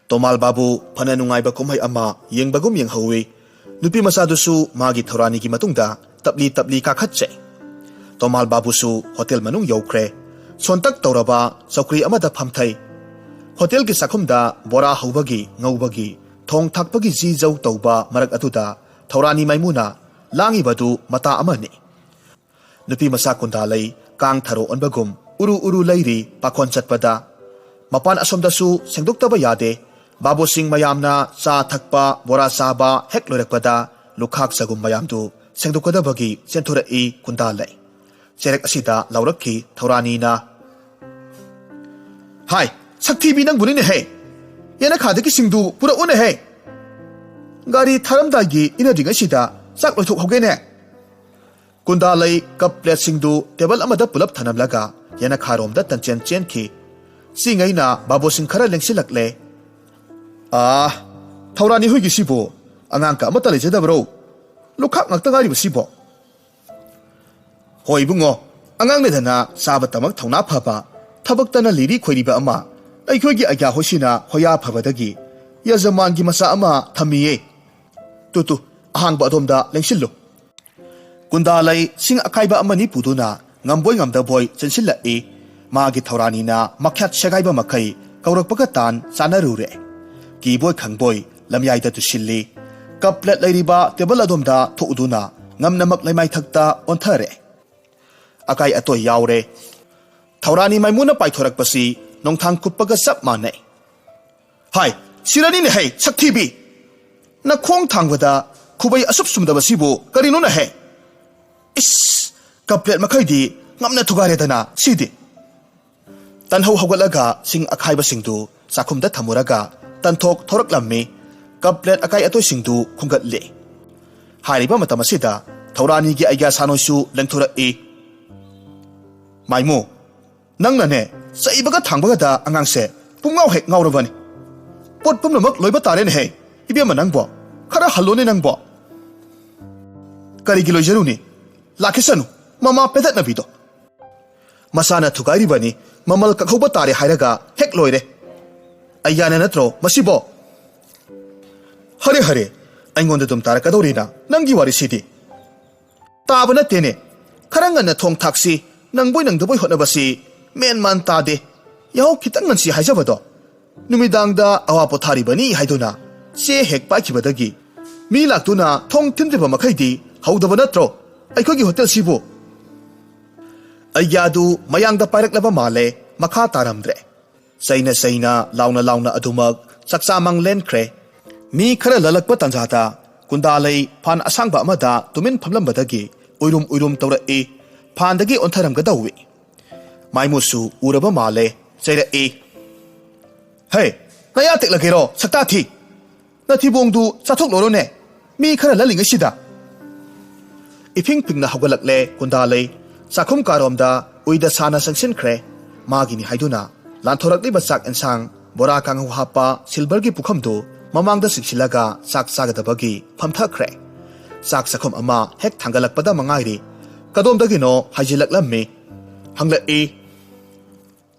ꯇꯣꯃꯥꯜ ꯕꯥꯕꯨ ꯐꯅ ꯅꯨꯡꯉꯥꯏꯕ ꯀꯨꯝꯍꯩ ꯑꯃ ꯌꯦꯡꯕꯒꯨꯝ ꯌꯦꯡꯍꯧꯏ꯫ ꯅꯨꯄꯤ ꯃꯆꯥꯗꯨꯁꯨ ꯃꯥꯒꯤ ꯊꯧꯔꯥꯅꯤꯒꯤ ꯃꯇꯨꯡꯗ ꯇꯞꯂꯤ ꯇꯞꯂꯤ ꯀꯥꯈꯠꯆꯩ꯫ ꯇꯣꯃꯥꯜ ꯕꯥꯕꯨꯁꯨ ꯍꯣꯇꯦꯜ ꯃꯅꯨꯡ ꯌꯧꯈ꯭ꯔꯦ꯫ ꯁꯣꯟꯇꯛ ꯇꯧꯔꯕ ꯆꯧꯀ꯭ꯔꯤ ꯑꯃꯗ ꯐꯝꯊꯩ꯫ ꯍꯣꯇꯦꯜꯒꯤ ꯆꯥꯛꯈꯨꯝꯗ ꯕꯣꯔꯥ ꯍꯧꯕꯒꯤ, ꯉꯧꯕꯒꯤ, ꯊꯣꯡ ꯊꯥꯛꯄꯒꯤ ꯖꯤ ꯖꯧ ꯇꯧꯕ ꯃꯔꯛ ꯑꯗꯨꯗ ꯊꯧꯔꯥꯅꯤ ꯃꯥꯏꯃꯨꯅ ꯂꯥꯡꯉꯤꯕꯗꯨ ꯃꯇꯥ ꯑꯃꯅꯤ꯫ ꯅꯨꯄꯤ ꯃꯆꯥ ꯀꯨꯟꯗꯥ ꯂꯩ ꯀꯥꯡ ꯊꯔꯣ ꯑꯣꯟꯕꯒꯨꯝ ꯎꯔꯨ ꯎꯔꯨ ꯂꯩꯔꯤ ꯄꯥꯈꯣꯟ ꯆꯠꯄꯗ꯫ ꯃꯄꯥꯟ ꯑꯁꯣꯝꯗꯁꯨ ꯁꯦꯡꯗꯣꯛꯇꯕ ꯌꯥꯗꯦ꯫ ꯕꯥꯕꯨꯁꯤꯡ ꯃꯌꯥꯝꯅ ꯆꯥ ꯊꯛꯄ, ꯕꯣꯔꯥ ꯆꯥꯕ ꯍꯦꯛ ꯂꯣꯏꯔꯛꯄꯗ ꯂꯨꯈꯥꯛ ꯆꯒꯨꯝ ꯃꯌꯥꯝꯗꯨ ꯁꯦꯡꯗꯣꯛꯀꯗꯕꯒꯤ ꯆꯦꯟꯊꯣꯔꯛꯏ ꯀꯨꯟꯗꯥ ꯂꯩ꯫ ꯆꯦꯔꯦꯛ ꯑꯁꯤꯗ ꯂꯥꯎꯔꯛꯈꯤ ꯊꯧꯔꯥꯅꯤꯅ, "ꯍꯥꯏ, ꯁꯛꯊꯤꯕꯤ ꯅꯪꯕꯨꯅꯤꯅꯦꯍꯦ! ꯌꯦꯅꯈꯥꯗꯒꯤ ꯁꯤꯡꯗꯨ ꯄꯨꯔꯛꯎꯅꯦꯍꯦ! ꯒꯥꯔꯤ ꯊꯥꯔꯝꯗꯥꯏꯒꯤ ꯏꯅꯗ꯭ꯔꯤꯉꯩꯁꯤꯗ ꯆꯥꯛ ꯂꯣꯏꯊꯣꯛꯍꯧꯒꯦꯅꯦ!" ꯀꯨꯟꯗꯥ ꯂꯩ ꯀꯞ ꯄ꯭ꯂꯦꯠꯁꯤꯡꯗꯨ ꯇꯦꯕꯜ ꯑꯃꯗ ꯄꯨꯂꯞ ꯊꯅꯝꯂꯒ ꯌꯦꯅꯈꯥꯔꯣꯝꯗ ꯇꯟꯆꯦꯟ ꯆꯦꯟꯈꯤ꯫ ꯆꯤꯉꯩꯅ ꯕꯥꯕꯣꯁꯤꯡ ꯈꯔ ꯂꯦꯡꯁꯤꯜꯂꯛꯂꯦ꯫ "ꯑꯥ, ꯊꯧꯔꯥꯅꯤ ꯍꯣꯏꯒꯤꯁꯤꯕꯨ ꯑꯉꯥꯡ ꯀ ꯑꯃꯠꯇ ꯂꯩꯖꯗꯕ꯭ꯔꯣ? ꯂꯨꯈꯥꯛ ꯉꯥꯛꯇ ꯉꯥꯏꯔꯤꯕꯁꯤꯕꯣ?" "ꯍꯣꯏ ꯏꯕꯨꯡꯉꯣ, ꯑꯉꯥꯡꯅꯗꯅ ꯆꯥꯕꯇꯃꯛ ꯊꯧꯅꯥ ꯐꯕ, ꯊꯕꯛꯇꯅ ꯂꯤꯔꯤ ꯈꯣꯏꯔꯤꯕ ꯑꯃ, ꯑꯩꯈꯣꯏꯒꯤ ꯑꯒ꯭ꯌꯥ ꯍꯣꯏꯁꯤꯅ ꯍꯣꯌꯥ ꯐꯕꯗꯒꯤ ꯌꯖꯃꯥꯟꯒꯤ ꯃꯆꯥ ꯑꯃ ꯊꯝꯃꯤꯌꯦ꯫ ꯇꯨ ꯇꯨ, ꯑꯍꯥꯡꯕ ꯑꯗꯣꯝꯗ ꯂꯦꯡꯁꯤꯜꯂꯨ꯫" ꯀꯨꯟꯗꯥꯂꯩ ꯁꯤꯡ ꯑꯀꯥꯏꯕ ꯑꯃꯅꯤ ꯄꯨꯗꯨꯅ ꯉꯝꯕꯣꯏ ꯉꯝꯗꯕꯣꯏ ꯆꯦꯟꯁꯤꯜꯂꯛꯏ꯫ ꯃꯥꯒꯤ ꯊꯧꯔꯥꯅꯤꯅ ꯃꯈ꯭ꯌꯥꯠ ꯁꯦꯒꯥꯏꯕ ꯃꯈꯩ ꯀꯧꯔꯛꯄꯒ ꯇꯥꯟ ꯆꯥꯅꯔꯨꯔꯦ꯫ ꯀꯤꯕꯣꯏ ꯈꯪꯕꯣꯏ ꯂꯝꯌꯥꯏꯗ ꯇꯨꯁꯤꯜꯂꯤ꯫ ꯀꯞ ꯄ꯭ꯂꯦꯠ ꯂꯩꯔꯤꯕ ꯇꯦꯕꯜ ꯑꯗꯣꯝꯗ ꯊꯣꯛꯎꯗꯨꯅ ꯉꯝꯅꯃꯛ ꯂꯩꯃꯥꯏꯊꯛꯇ ꯑꯣꯟꯊꯔꯦ꯫ ꯑꯀꯥꯏ ꯑꯇꯣꯏ ꯌꯥꯎꯔꯦ꯫ ꯊꯧꯔꯥꯅꯤ ꯃꯥꯏꯃꯨꯅ ꯄꯥꯏꯊꯣꯔꯛꯄꯁꯤ ꯅꯣꯡꯊꯥꯡ ꯀꯨꯞꯄꯒ ꯆꯞ ꯃꯥꯟꯅꯩ꯫ "ꯍꯥꯏ, ꯁꯤꯔꯅꯤꯅꯦꯍꯦ, ꯁꯛꯊꯤꯕꯤ! ꯅꯈꯣꯡ ꯊꯥꯡꯕꯗ ꯈꯨꯕꯩ ꯑꯁꯨꯞ ꯆꯨꯝꯗꯕꯁꯤꯕꯨ ꯀꯔꯤꯅꯣꯅꯦꯍꯦ? ꯏꯁ, ꯀꯞ ꯄ꯭ꯂꯦꯠ ꯃꯈꯩꯗꯤ ꯉꯝꯅ ꯊꯨꯒꯥꯏꯔꯦꯗꯅ ꯁꯤꯗꯤ!" ꯇꯟꯍꯧ ꯍꯧꯒꯠꯂꯒ ꯁꯤꯡ ꯑꯈꯥꯏꯕꯁꯤꯡꯗꯨ ꯆꯥꯛꯈꯨꯝꯗ ꯊꯝꯃꯨꯔꯒ ꯇꯟꯊꯣꯛ ꯊꯧꯔꯛꯂꯝꯃꯤ꯫ ꯀꯞ ꯄ꯭ꯂꯦꯠ ꯑꯀꯥꯏ ꯑꯇꯣꯏꯁꯤꯡꯗꯨ ꯈꯨꯝꯒꯠꯂꯤ꯫ ꯍꯥꯏꯔꯤꯕ ꯃꯇꯝ ꯑꯁꯤꯗ ꯊꯧꯔꯥꯅꯤꯒꯤ ꯑꯩꯒ꯭ꯌꯥ ꯁꯥꯅꯣꯏꯁꯨ ꯂꯦꯡꯊꯣꯔꯛꯏ꯫ "ꯃꯥꯏꯃꯨ, ꯅꯪꯅꯅꯦ ꯆꯩꯕꯒ ꯊꯥꯡꯕꯒꯗ ꯑꯉꯥꯡꯁꯦ ꯄꯨꯡꯉꯥꯎ ꯍꯦꯛ ꯉꯥꯎꯔꯕꯅꯤ꯫ ꯄꯣꯠ ꯄꯨꯝꯅꯃꯛ ꯂꯣꯏꯕ ꯇꯥꯔꯦꯅꯦꯍꯦ꯫ ꯏꯕꯦꯝꯃ ꯅꯪꯕꯣ, ꯈꯔ ꯍꯜꯂꯣꯅꯦ ꯅꯪꯕꯣ꯫ ꯀꯔꯤꯒꯤ ꯂꯣꯏꯖꯔꯨꯅꯤ? ꯂꯥꯛꯈꯤꯁꯅꯨ, ꯃꯃꯥ ꯄꯦꯗꯠꯅꯕꯤꯗꯣ꯫ ꯃꯁꯥꯅ ꯊꯨꯒꯥꯏꯔꯤꯕꯅꯤ, ꯃꯃꯜ ꯀꯛꯍꯧꯕ ꯇꯥꯔꯦ ꯍꯥꯏꯔꯒ ꯍꯦꯛ ꯂꯣꯏꯔꯦ꯫ ꯑꯩꯌꯥꯅ ꯅꯠꯇ꯭ꯔꯣ ꯃꯁꯤꯕꯣ? ꯍꯔꯦ ꯍꯔꯦ, ꯑꯩꯉꯣꯟꯗ ꯑꯗꯨꯝ ꯇꯥꯔꯛꯀꯗꯧꯔꯤꯅ ꯅꯪꯒꯤ ꯋꯥꯔꯤꯁꯤꯗꯤ꯫ ꯇꯥꯕ ꯅꯠꯇꯦꯅꯦ꯫ ꯈꯔ ꯉꯟꯅ ꯊꯣꯡ ꯊꯥꯛꯁꯤ, ꯅꯪꯕꯣꯏ ꯅꯪꯗꯕꯣꯏ ꯍꯣꯠꯅꯕꯁꯤ ꯃꯦꯟ ꯃꯥꯟ ꯇꯥꯗꯦ꯫ ꯌꯥꯍꯧ ꯈꯤꯇꯪ ꯉꯟꯁꯤ ꯍꯥꯏꯖꯕꯗꯣ꯫ ꯅꯨꯃꯤꯗꯥꯡꯗ ꯑꯋꯥ ꯄꯣꯊꯥꯔꯤꯕꯅꯤ ꯍꯥꯏꯗꯨꯅ ꯆꯦ ꯍꯦꯛ ꯄꯥꯏꯈꯤꯕꯗꯒꯤ ꯃꯤ ꯂꯥꯛꯇꯨꯅ ꯊꯣꯡ ꯊꯤꯟꯗ꯭ꯔꯤꯕ ꯃꯈꯩꯗꯤ ꯍꯧꯗꯕ ꯅꯠꯇ꯭ꯔꯣ ꯑꯩꯈꯣꯏꯒꯤ ꯍꯣꯇꯦꯜꯁꯤꯕꯨ? ꯑꯩꯒ꯭ꯌꯥꯗꯨ ꯃꯌꯥꯡꯗ ꯄꯥꯏꯔꯛꯂꯕ ꯃꯥꯜꯂꯦ, ꯃꯈꯥ ꯇꯥꯔꯝꯗ꯭ꯔꯦ꯫ ꯆꯩꯅ ꯆꯩꯅ, ꯂꯥꯎꯅ ꯂꯥꯎꯅ ꯑꯗꯨꯃꯛ ꯆꯥꯛꯆꯥ ꯃꯪ ꯂꯦꯟꯈ꯭ꯔꯦ꯫ ꯃꯤ ꯈꯔ ꯂꯜꯂꯛꯄ ꯇꯥꯟꯖꯥꯗ ꯀꯨꯟꯗꯥꯂꯩ ꯐꯥꯟ ꯑꯁꯥꯡꯕ ꯑꯃꯗ ꯇꯨꯃꯤꯟ ꯐꯝꯂꯝꯕꯗꯒꯤ ꯎꯏꯔꯨꯝ ꯎꯏꯔꯨꯝ ꯇꯧꯔꯛꯏ꯫ ꯐꯥꯟꯗꯒꯤ ꯑꯣꯟꯊꯔꯝꯒꯗꯧꯏ꯫ ꯃꯥꯏꯃꯨꯠꯁꯨ ꯎꯔꯕ ꯃꯥꯜꯂꯦ, ꯆꯩꯔꯛꯏ꯫ "ꯍꯦ, ꯅꯌꯥ ꯇꯦꯛꯂꯒꯦꯔꯣ, ꯁꯛꯇꯥ ꯊꯤ? ꯅꯊꯤꯕꯣꯡꯗꯨ ꯆꯥꯊꯣꯛꯂꯣꯔꯣꯅꯦ, ꯃꯤ ꯈꯔ ꯂꯜꯂꯤꯉꯩꯁꯤꯗ!" ꯏꯐꯤꯡ ꯐꯤꯡꯅ ꯍꯧꯒꯠꯂꯛꯂꯦ ꯀꯨꯟꯗꯥꯂꯩ꯫ ꯆꯥꯛꯈꯨꯝ ꯀꯥꯔꯣꯝꯗ ꯎꯏꯗ ꯁꯥꯅ ꯆꯪꯁꯤꯟꯈ꯭ꯔꯦ꯫ ꯃꯥꯒꯤꯅꯤ ꯍꯥꯏꯗꯨꯅ ꯂꯥꯟꯊꯣꯔꯛꯂꯤꯕ ꯆꯥꯛ ꯑꯦꯟꯁꯥꯡ, ꯕꯣꯔꯥ ꯀꯥꯡꯍꯧ ꯍꯥꯞꯄ ꯁꯤꯜꯚꯔꯒꯤ ꯄꯨꯈꯝꯗꯨ ꯃꯃꯥꯡꯗ ꯆꯤꯡꯁꯤꯜꯂꯒ ꯆꯥꯛ ꯆꯥꯒꯗꯕꯒꯤ ꯐꯝꯊꯈ꯭ꯔꯦ꯫ ꯆꯥꯛ ꯆꯥꯛꯈꯨꯝ ꯑꯃ ꯍꯦꯛ ꯊꯥꯡꯒꯠꯂꯛꯄꯗ ꯃꯉꯥꯏꯔꯤ꯫ ꯀꯗꯣꯝꯗꯒꯤꯅꯣ ꯍꯥꯏꯖꯤꯜꯂꯛꯂꯝꯃꯤ꯫ ꯍꯪꯂꯛꯏ,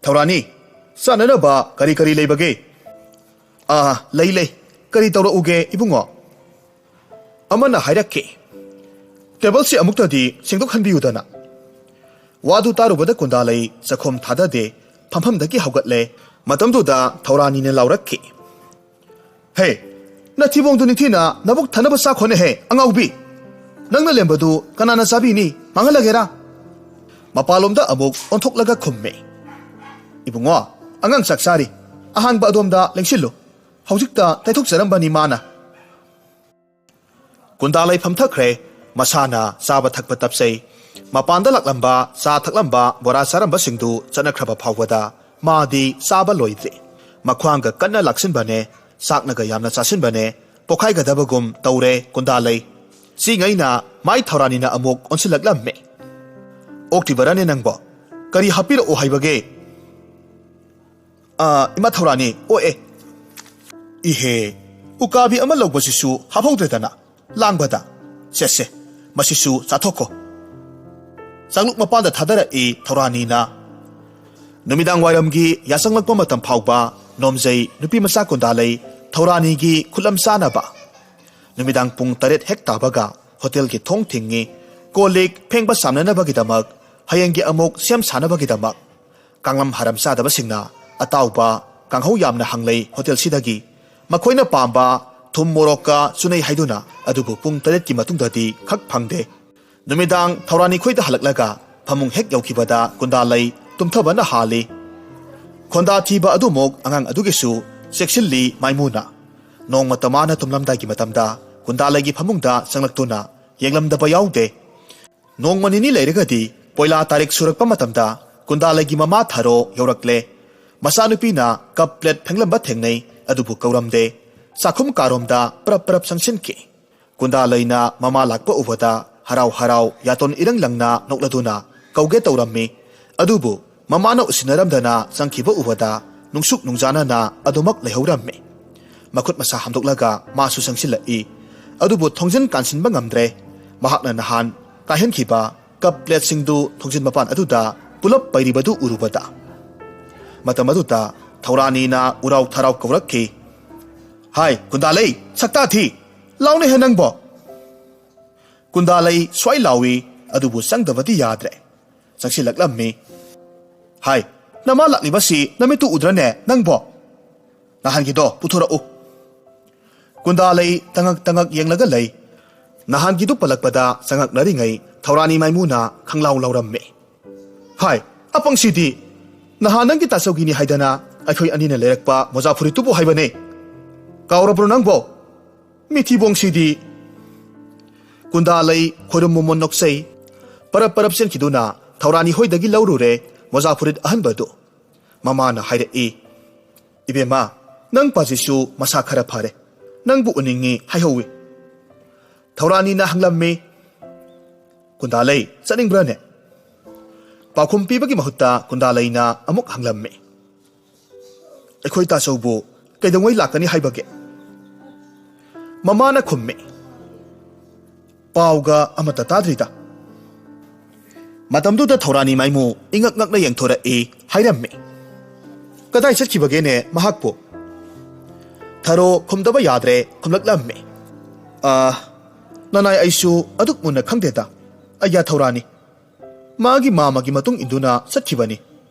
"ꯊꯧꯔꯥꯅꯤ, ꯆꯥꯅꯅꯕ ꯀꯔꯤ ꯀꯔꯤ ꯂꯩꯕꯒꯦ?" "ꯑꯥ, ꯂꯩ, ꯂꯩ꯫ ꯀꯔꯤ ꯇꯧꯔꯛꯎꯒꯦ, ꯏꯕꯨꯡꯉꯣ?" ꯑꯃꯅ ꯍꯥꯏꯔꯛꯈꯤ, "ꯇꯦꯕꯜꯁꯤ ꯑꯃꯨꯛꯇꯗꯤ ꯁꯦꯡꯗꯣꯛꯍꯟꯕꯤꯌꯨꯗꯅ꯫" ꯋꯥꯗꯨ ꯇꯥꯔꯨꯕꯗ ꯀꯨꯟꯗꯥꯂꯩ ꯆꯈꯣꯝ ꯊꯥꯗꯗꯦ, ꯐꯝꯐꯝꯗꯒꯤ ꯍꯧꯒꯠꯂꯦ꯫ ꯃꯇꯝꯗꯨꯗ ꯊꯧꯔꯥꯅꯤꯅ ꯂꯥꯎꯔꯛꯈꯤ, "ꯍꯦ, ꯅꯊꯤꯕꯣꯡꯗꯨ ꯅꯤꯡꯊꯤꯅ ꯅꯕꯨꯛ ꯊꯟꯅꯕ ꯆꯥꯈꯣꯅꯦꯍꯦ, ꯑꯉꯥꯎꯕꯤ! ꯅꯪꯅ ꯂꯦꯝꯕꯗꯨ ꯀꯅꯥꯅ ꯆꯥꯕꯤꯅꯤ? ꯃꯥꯡꯍꯜꯂꯒꯦꯔꯥ?" ꯃꯄꯥꯟꯂꯣꯝꯗ ꯑꯃꯨꯛ ꯑꯣꯟꯊꯣꯛꯂꯒ ꯈꯨꯝꯃꯤ, "ꯏꯕꯨꯡꯉꯣ, ꯑꯉꯥꯡ ꯆꯥꯛ ꯆꯥꯔꯤ꯫ ꯑꯍꯥꯡꯕ ꯑꯗꯣꯝꯗ ꯂꯦꯡꯁꯤꯜꯂꯨ꯫ ꯍꯧꯖꯤꯛꯇ ꯇꯩꯊꯣꯛꯆꯔꯝꯕꯅꯤ ꯃꯥꯅ꯫" ꯀꯨꯟꯗꯥ ꯂꯩꯐꯝ ꯊꯛꯈ꯭ꯔꯦ꯫ ꯃꯁꯥꯅ ꯆꯥꯕ ꯊꯛꯄ ꯇꯞꯆꯩ꯫ ꯃꯄꯥꯟꯗ ꯂꯥꯛꯂꯝꯕ, ꯆꯥ ꯊꯛꯂꯝꯕ, ꯕꯣꯔꯥ ꯆꯥꯔꯝꯕꯁꯤꯡꯗꯨ ꯆꯠꯅꯈ꯭ꯔꯕ ꯐꯥꯎꯕꯗ ꯃꯥꯗꯤ ꯆꯥꯕ ꯂꯣꯏꯗ꯭ꯔꯤ꯫ ꯃꯈ꯭ꯋꯥꯡꯒ ꯀꯟꯅ ꯂꯥꯛꯁꯤꯟꯕꯅꯦ, ꯆꯥꯛꯅꯒ ꯌꯥꯝꯅ ꯆꯥꯁꯤꯟꯕꯅꯦ, ꯄꯣꯈꯥꯏꯒꯗꯕꯒꯨꯝ ꯇꯧꯔꯦ ꯀꯨꯟꯗꯥ ꯂꯩ꯫ ꯁꯤꯉꯩꯅ ꯃꯥꯏ ꯊꯧꯔꯥꯅꯤꯅ ꯑꯃꯨꯛ ꯑꯣꯟꯁꯤꯜꯂꯛꯂꯝꯃꯦ꯫ "ꯑꯣꯛꯇ꯭ꯔꯤꯕꯔꯥꯅꯦ ꯅꯪꯕꯣ? ꯀꯔꯤ ꯍꯥꯞꯄꯤꯔꯛꯑꯣ ꯍꯥꯏꯕꯒꯦ?" "ꯑꯥ, ꯏꯃꯥ ꯊꯧꯔꯥꯅꯤ, ꯑꯣꯛꯑꯦ꯫" "ꯏꯍꯦ, ꯎꯀꯥꯕꯤ ꯑꯃ ꯂꯧꯕꯁꯤꯁꯨ ꯍꯥꯞꯍꯧꯗ꯭ꯔꯦꯗꯅ ꯂꯥꯡꯕꯗ꯫ ꯁꯦ ꯁꯦ, ꯃꯁꯤꯁꯨ ꯆꯥꯊꯣꯛꯈꯣ"꯫ ꯆꯥꯛꯂꯨꯛ ꯃꯄꯥꯟꯗ ꯊꯥꯗꯔꯛꯏ ꯊꯧꯔꯥꯅꯤꯅ꯫ ꯅꯨꯃꯤꯗꯥꯡ ꯋꯥꯏꯔꯝꯒꯤ ꯌꯥꯆꯪꯂꯛꯄ ꯃꯇꯝ ꯐꯥꯎꯕ ꯅꯣꯝꯖꯩ ꯅꯨꯄꯤ ꯃꯆꯥ ꯀꯨꯟꯗꯥꯂꯩ ꯊꯧꯔꯥꯅꯤꯒꯤ ꯈꯨꯠꯂꯝ ꯆꯥꯅꯕ꯫ ꯅꯨꯃꯤꯗꯥꯡ ꯄꯨꯡ ꯇꯔꯦꯠ ꯍꯦꯛ ꯇꯥꯕꯒ ꯍꯣꯇꯦꯜꯒꯤ ꯊꯣꯡ ꯊꯤꯡꯉꯤ꯫ ꯀꯣꯜ ꯂꯤꯛ ꯐꯦꯡꯕ ꯆꯥꯝꯅꯅꯕꯒꯤꯗꯃꯛ, ꯍꯌꯦꯡꯒꯤ ꯑꯃꯨꯛ ꯁꯦꯝ ꯁꯥꯅꯕꯒꯤꯗꯃꯛ꯫ ꯀꯥꯡꯂꯝ ꯍꯥꯔꯝ ꯆꯥꯗꯕꯁꯤꯡꯅ ꯑꯇꯥꯎꯕ, ꯀꯥꯡꯍꯧ ꯌꯥꯝꯅ ꯍꯪꯂꯩ ꯍꯣꯇꯦꯜꯁꯤꯗꯒꯤ꯫ ꯃꯈꯣꯏꯅ ꯄꯥꯝꯕ ꯊꯨꯝ ꯃꯣꯔꯣꯛꯀ ꯆꯨꯅꯩ ꯍꯥꯏꯗꯨꯅ꯫ ꯑꯗꯨꯕꯨ ꯄꯨꯡ ꯇꯔꯦꯠꯀꯤ ꯃꯇꯨꯡꯗꯗꯤ ꯈꯛ ꯐꯪꯗꯦ꯫ ꯅꯨꯃꯤꯗꯥꯡ ꯊꯧꯔꯥꯅꯤ ꯈꯣꯏꯗ ꯍꯜꯂꯛꯂꯒ ꯐꯃꯨꯡ ꯍꯦꯛ ꯌꯧꯈꯤꯕꯗ ꯀꯨꯟꯗꯥꯂꯩ ꯇꯨꯝꯊꯕꯅ ꯍꯥꯜꯂꯤ꯫ ꯈꯣꯟꯗꯥ ꯊꯤꯕ ꯑꯗꯨꯃꯨꯛ ꯑꯉꯥꯡ ꯑꯗꯨꯒꯤꯁꯨ ꯆꯦꯛꯁꯤꯜꯂꯤ ꯃꯥꯏꯃꯨꯅ꯫ ꯅꯣꯡꯃꯇ ꯃꯥꯅ ꯇꯨꯝꯂꯝꯗꯥꯏꯒꯤ ꯃꯇꯝꯗ ꯀꯨꯟꯗꯥꯂꯩꯒꯤ ꯐꯃꯨꯡꯗ ꯆꯪꯂꯛꯇꯨꯅ ꯌꯦꯡꯂꯝꯗꯕ ꯌꯥꯎꯗꯦ꯫ ꯅꯣꯡꯃ ꯅꯤꯅꯤ ꯂꯩꯔꯒꯗꯤ ꯄꯣꯏꯂꯥ ꯇꯥꯔꯤꯛ ꯁꯨꯔꯛꯄ ꯃꯇꯝꯗ ꯀꯨꯟꯗꯥꯂꯩꯒꯤ ꯃꯃꯥ ꯊꯥꯔꯣ ꯌꯧꯔꯛꯂꯦ꯫ ꯃꯆꯥꯅꯨꯄꯤꯅ ꯀꯞ ꯄ꯭ꯂꯦꯠ ꯐꯦꯡꯂꯝꯕ ꯊꯦꯡꯅꯩ, ꯑꯗꯨꯕꯨ ꯀꯧꯔꯝꯗꯦ꯫ ꯆꯥꯛꯈꯨꯝ ꯀꯥꯔꯣꯝꯗ ꯄ꯭ꯔꯞ ꯄ꯭ꯔꯞ ꯆꯪꯁꯤꯟꯈꯤ꯫ ꯀꯨꯟꯗꯥꯂꯩꯅ ꯃꯃꯥ ꯂꯥꯛꯄ ꯎꯕꯗ ꯍꯔꯥꯎ ꯍꯔꯥꯎ ꯌꯥꯇꯣꯟ ꯏꯔꯪ ꯂꯪꯅ ꯅꯣꯛꯂꯗꯨꯅ ꯀꯧꯒꯦ ꯇꯧꯔꯝꯃꯤ꯫ ꯑꯗꯨꯕꯨ ꯃꯃꯥꯅ ꯎꯁꯤꯟꯅꯔꯝꯗꯅ ꯆꯪꯈꯤꯕ ꯎꯕꯗ ꯅꯨꯡꯁꯨꯛ ꯅꯨꯡꯖꯥꯅꯅ ꯑꯗꯨꯃꯛ ꯂꯩꯍꯧꯔꯝꯃꯤ꯫ ꯃꯈꯨꯠ ꯃꯁꯥ ꯍꯥꯝꯗꯣꯛꯂꯒ ꯃꯥꯁꯨ ꯆꯪꯁꯤꯜꯂꯛꯏ꯫ ꯑꯗꯨꯕꯨ ꯊꯣꯡꯖꯤꯟ ꯀꯥꯟꯁꯤꯟꯕ ꯉꯝꯗ꯭ꯔꯦ꯫ ꯃꯍꯥꯛꯅ ꯅꯍꯥꯟ ꯀꯥꯏꯍꯟꯈꯤꯕ ꯀꯞ ꯄ꯭ꯂꯦꯠꯁꯤꯡꯗꯨ ꯊꯣꯡꯖꯤꯟ ꯃꯄꯥꯟ ꯑꯗꯨꯗ ꯄꯨꯂꯞ ꯄꯩꯔꯤꯕꯗꯨ ꯎꯔꯨꯕꯗ꯫ ꯃꯇꯝ ꯑꯗꯨꯗ ꯊꯧꯔꯥꯅꯤꯅ ꯎꯔꯥꯎ ꯊꯔꯥꯎ ꯀꯧꯔꯛꯈꯤ, "ꯍꯥꯏ, ꯀꯨꯟꯗꯥꯂꯩ, ꯁꯛꯇꯥ ꯊꯤ! ꯂꯥꯎꯅꯦꯍꯦ ꯅꯪꯕꯣ!" ꯀꯨꯟꯗꯥꯂꯩ ꯁ꯭ꯋꯥꯏ ꯂꯥꯎꯏ, ꯑꯗꯨꯕꯨ ꯆꯪꯗꯕꯗꯤ ꯌꯥꯗ꯭ꯔꯦ꯫ ꯆꯪꯁꯤꯜꯂꯛꯂꯝꯃꯤ꯫ "ꯍꯥꯏ, ꯅꯃꯥ ꯂꯥꯛꯂꯤꯕꯁꯤ ꯅꯃꯤꯠꯇꯨ ꯎꯗ꯭ꯔꯅꯦ ꯅꯪꯕꯣ? ꯅꯍꯥꯟꯒꯤꯗꯣ ꯄꯨꯊꯣꯔꯛꯎ"꯫ ꯀꯨꯟꯗꯥꯂꯩ ꯇꯉꯛ ꯇꯉꯛ ꯌꯦꯡꯂꯒ ꯂꯩ꯫ ꯅꯍꯥꯟꯒꯤꯗꯨ ꯄꯜꯂꯛꯄꯗ ꯆꯉꯛꯅꯔꯤꯉꯩ ꯊꯧꯔꯥꯅꯤ ꯃꯥꯏꯃꯨꯅ ꯈꯪꯂꯥꯎ ꯂꯥꯎꯔꯝꯃꯤ꯫ "ꯍꯥꯏ, ꯑꯄꯪꯁꯤꯗꯤ! ꯅꯍꯥꯟ ꯅꯪꯒꯤ ꯇꯥꯆꯧꯒꯤꯅꯤ ꯍꯥꯏꯗꯅ ꯑꯩꯈꯣꯏ ꯑꯅꯤꯅ ꯂꯩꯔꯛꯄ ꯃꯣꯖꯥ ꯐꯨꯔꯤꯠꯇꯨꯕꯨ ꯍꯥꯏꯕꯅꯦ꯫ ꯀꯥꯎꯔꯕ꯭ꯔꯣ ꯅꯪꯕꯣ? ꯃꯤꯊꯤꯕꯣꯡꯁꯤꯗꯤ!" ꯀꯨꯟꯗꯥꯂꯩ ꯈꯣꯏꯔꯨꯝ ꯃꯣꯃꯣꯟ ꯅꯣꯛꯆꯩ꯫ ꯄꯔꯞ ꯄꯔꯞ ꯆꯦꯟꯈꯤꯗꯨꯅ ꯊꯧꯔꯥꯅꯤ ꯍꯣꯏꯗꯒꯤ ꯂꯧꯔꯨꯔꯦ ꯃꯣꯖꯥ ꯐꯨꯔꯤꯠ ꯑꯍꯟꯕꯗꯨ꯫ ꯃꯃꯥꯅ ꯍꯥꯏꯔꯛꯏ, "ꯏꯕꯦꯝꯃ, ꯅꯪ ꯄꯥꯁꯤꯁꯨ ꯃꯁꯥ ꯈꯔ ꯐꯔꯦ꯫ ꯅꯪꯕꯨ ꯎꯅꯤꯡꯉꯤ ꯍꯥꯏꯍꯧꯋꯤ"꯫ ꯊꯧꯔꯥꯅꯤꯅ ꯍꯪꯂꯝꯃꯤ꯫ "ꯀꯨꯟꯗꯥꯂꯩ, ꯆꯠꯅꯤꯡꯕ꯭ꯔꯥꯅꯦ?" ꯄꯥꯎꯈꯨꯝ ꯄꯤꯕꯒꯤ ꯃꯍꯨꯠꯇ ꯀꯨꯟꯗꯥꯂꯩꯅ ꯑꯃꯨꯛ ꯍꯪꯂꯝꯃꯤ꯫ "ꯑꯩꯈꯣꯏ ꯇꯥꯆꯧꯕꯨ ꯀꯩꯗꯧꯉꯩ ꯂꯥꯛꯀꯅꯤ ꯍꯥꯏꯕꯒꯦ?" ꯃꯃꯥꯅ ꯈꯨꯝꯃꯤ, "ꯄꯥꯎꯒ ꯑꯃꯠꯇ ꯇꯥꯗ꯭ꯔꯤꯗ"꯫ ꯃꯇꯝꯗꯨꯗ ꯊꯧꯔꯥꯅꯤ ꯃꯥꯏꯃꯨ ꯏꯉꯛ ꯉꯛꯅ ꯌꯦꯡꯊꯣꯔꯛꯏ, ꯍꯥꯏꯔꯝꯃꯤ, "ꯀꯗꯥꯏ ꯆꯠꯈꯤꯕꯒꯦꯅꯦ ꯃꯍꯥꯛꯄꯨ?" ꯊꯔꯣ ꯈꯨꯝꯗꯕ ꯌꯥꯗ꯭ꯔꯦ, ꯈꯨꯝꯂꯛꯂꯝꯃꯤ, "ꯑ, ꯅꯅꯥꯏ, ꯑꯩꯁꯨ ꯑꯗꯨꯛ ꯃꯨꯟꯅ ꯈꯪꯗꯦꯗ꯫ ꯑꯩꯌꯥ ꯊꯧꯔꯥꯅꯤ, ꯃꯥꯒꯤ ꯃꯥꯃꯒꯤ ꯃꯇꯨꯡ ꯏꯟꯗꯨꯅ ꯆꯠꯈꯤꯕꯅꯤ꯫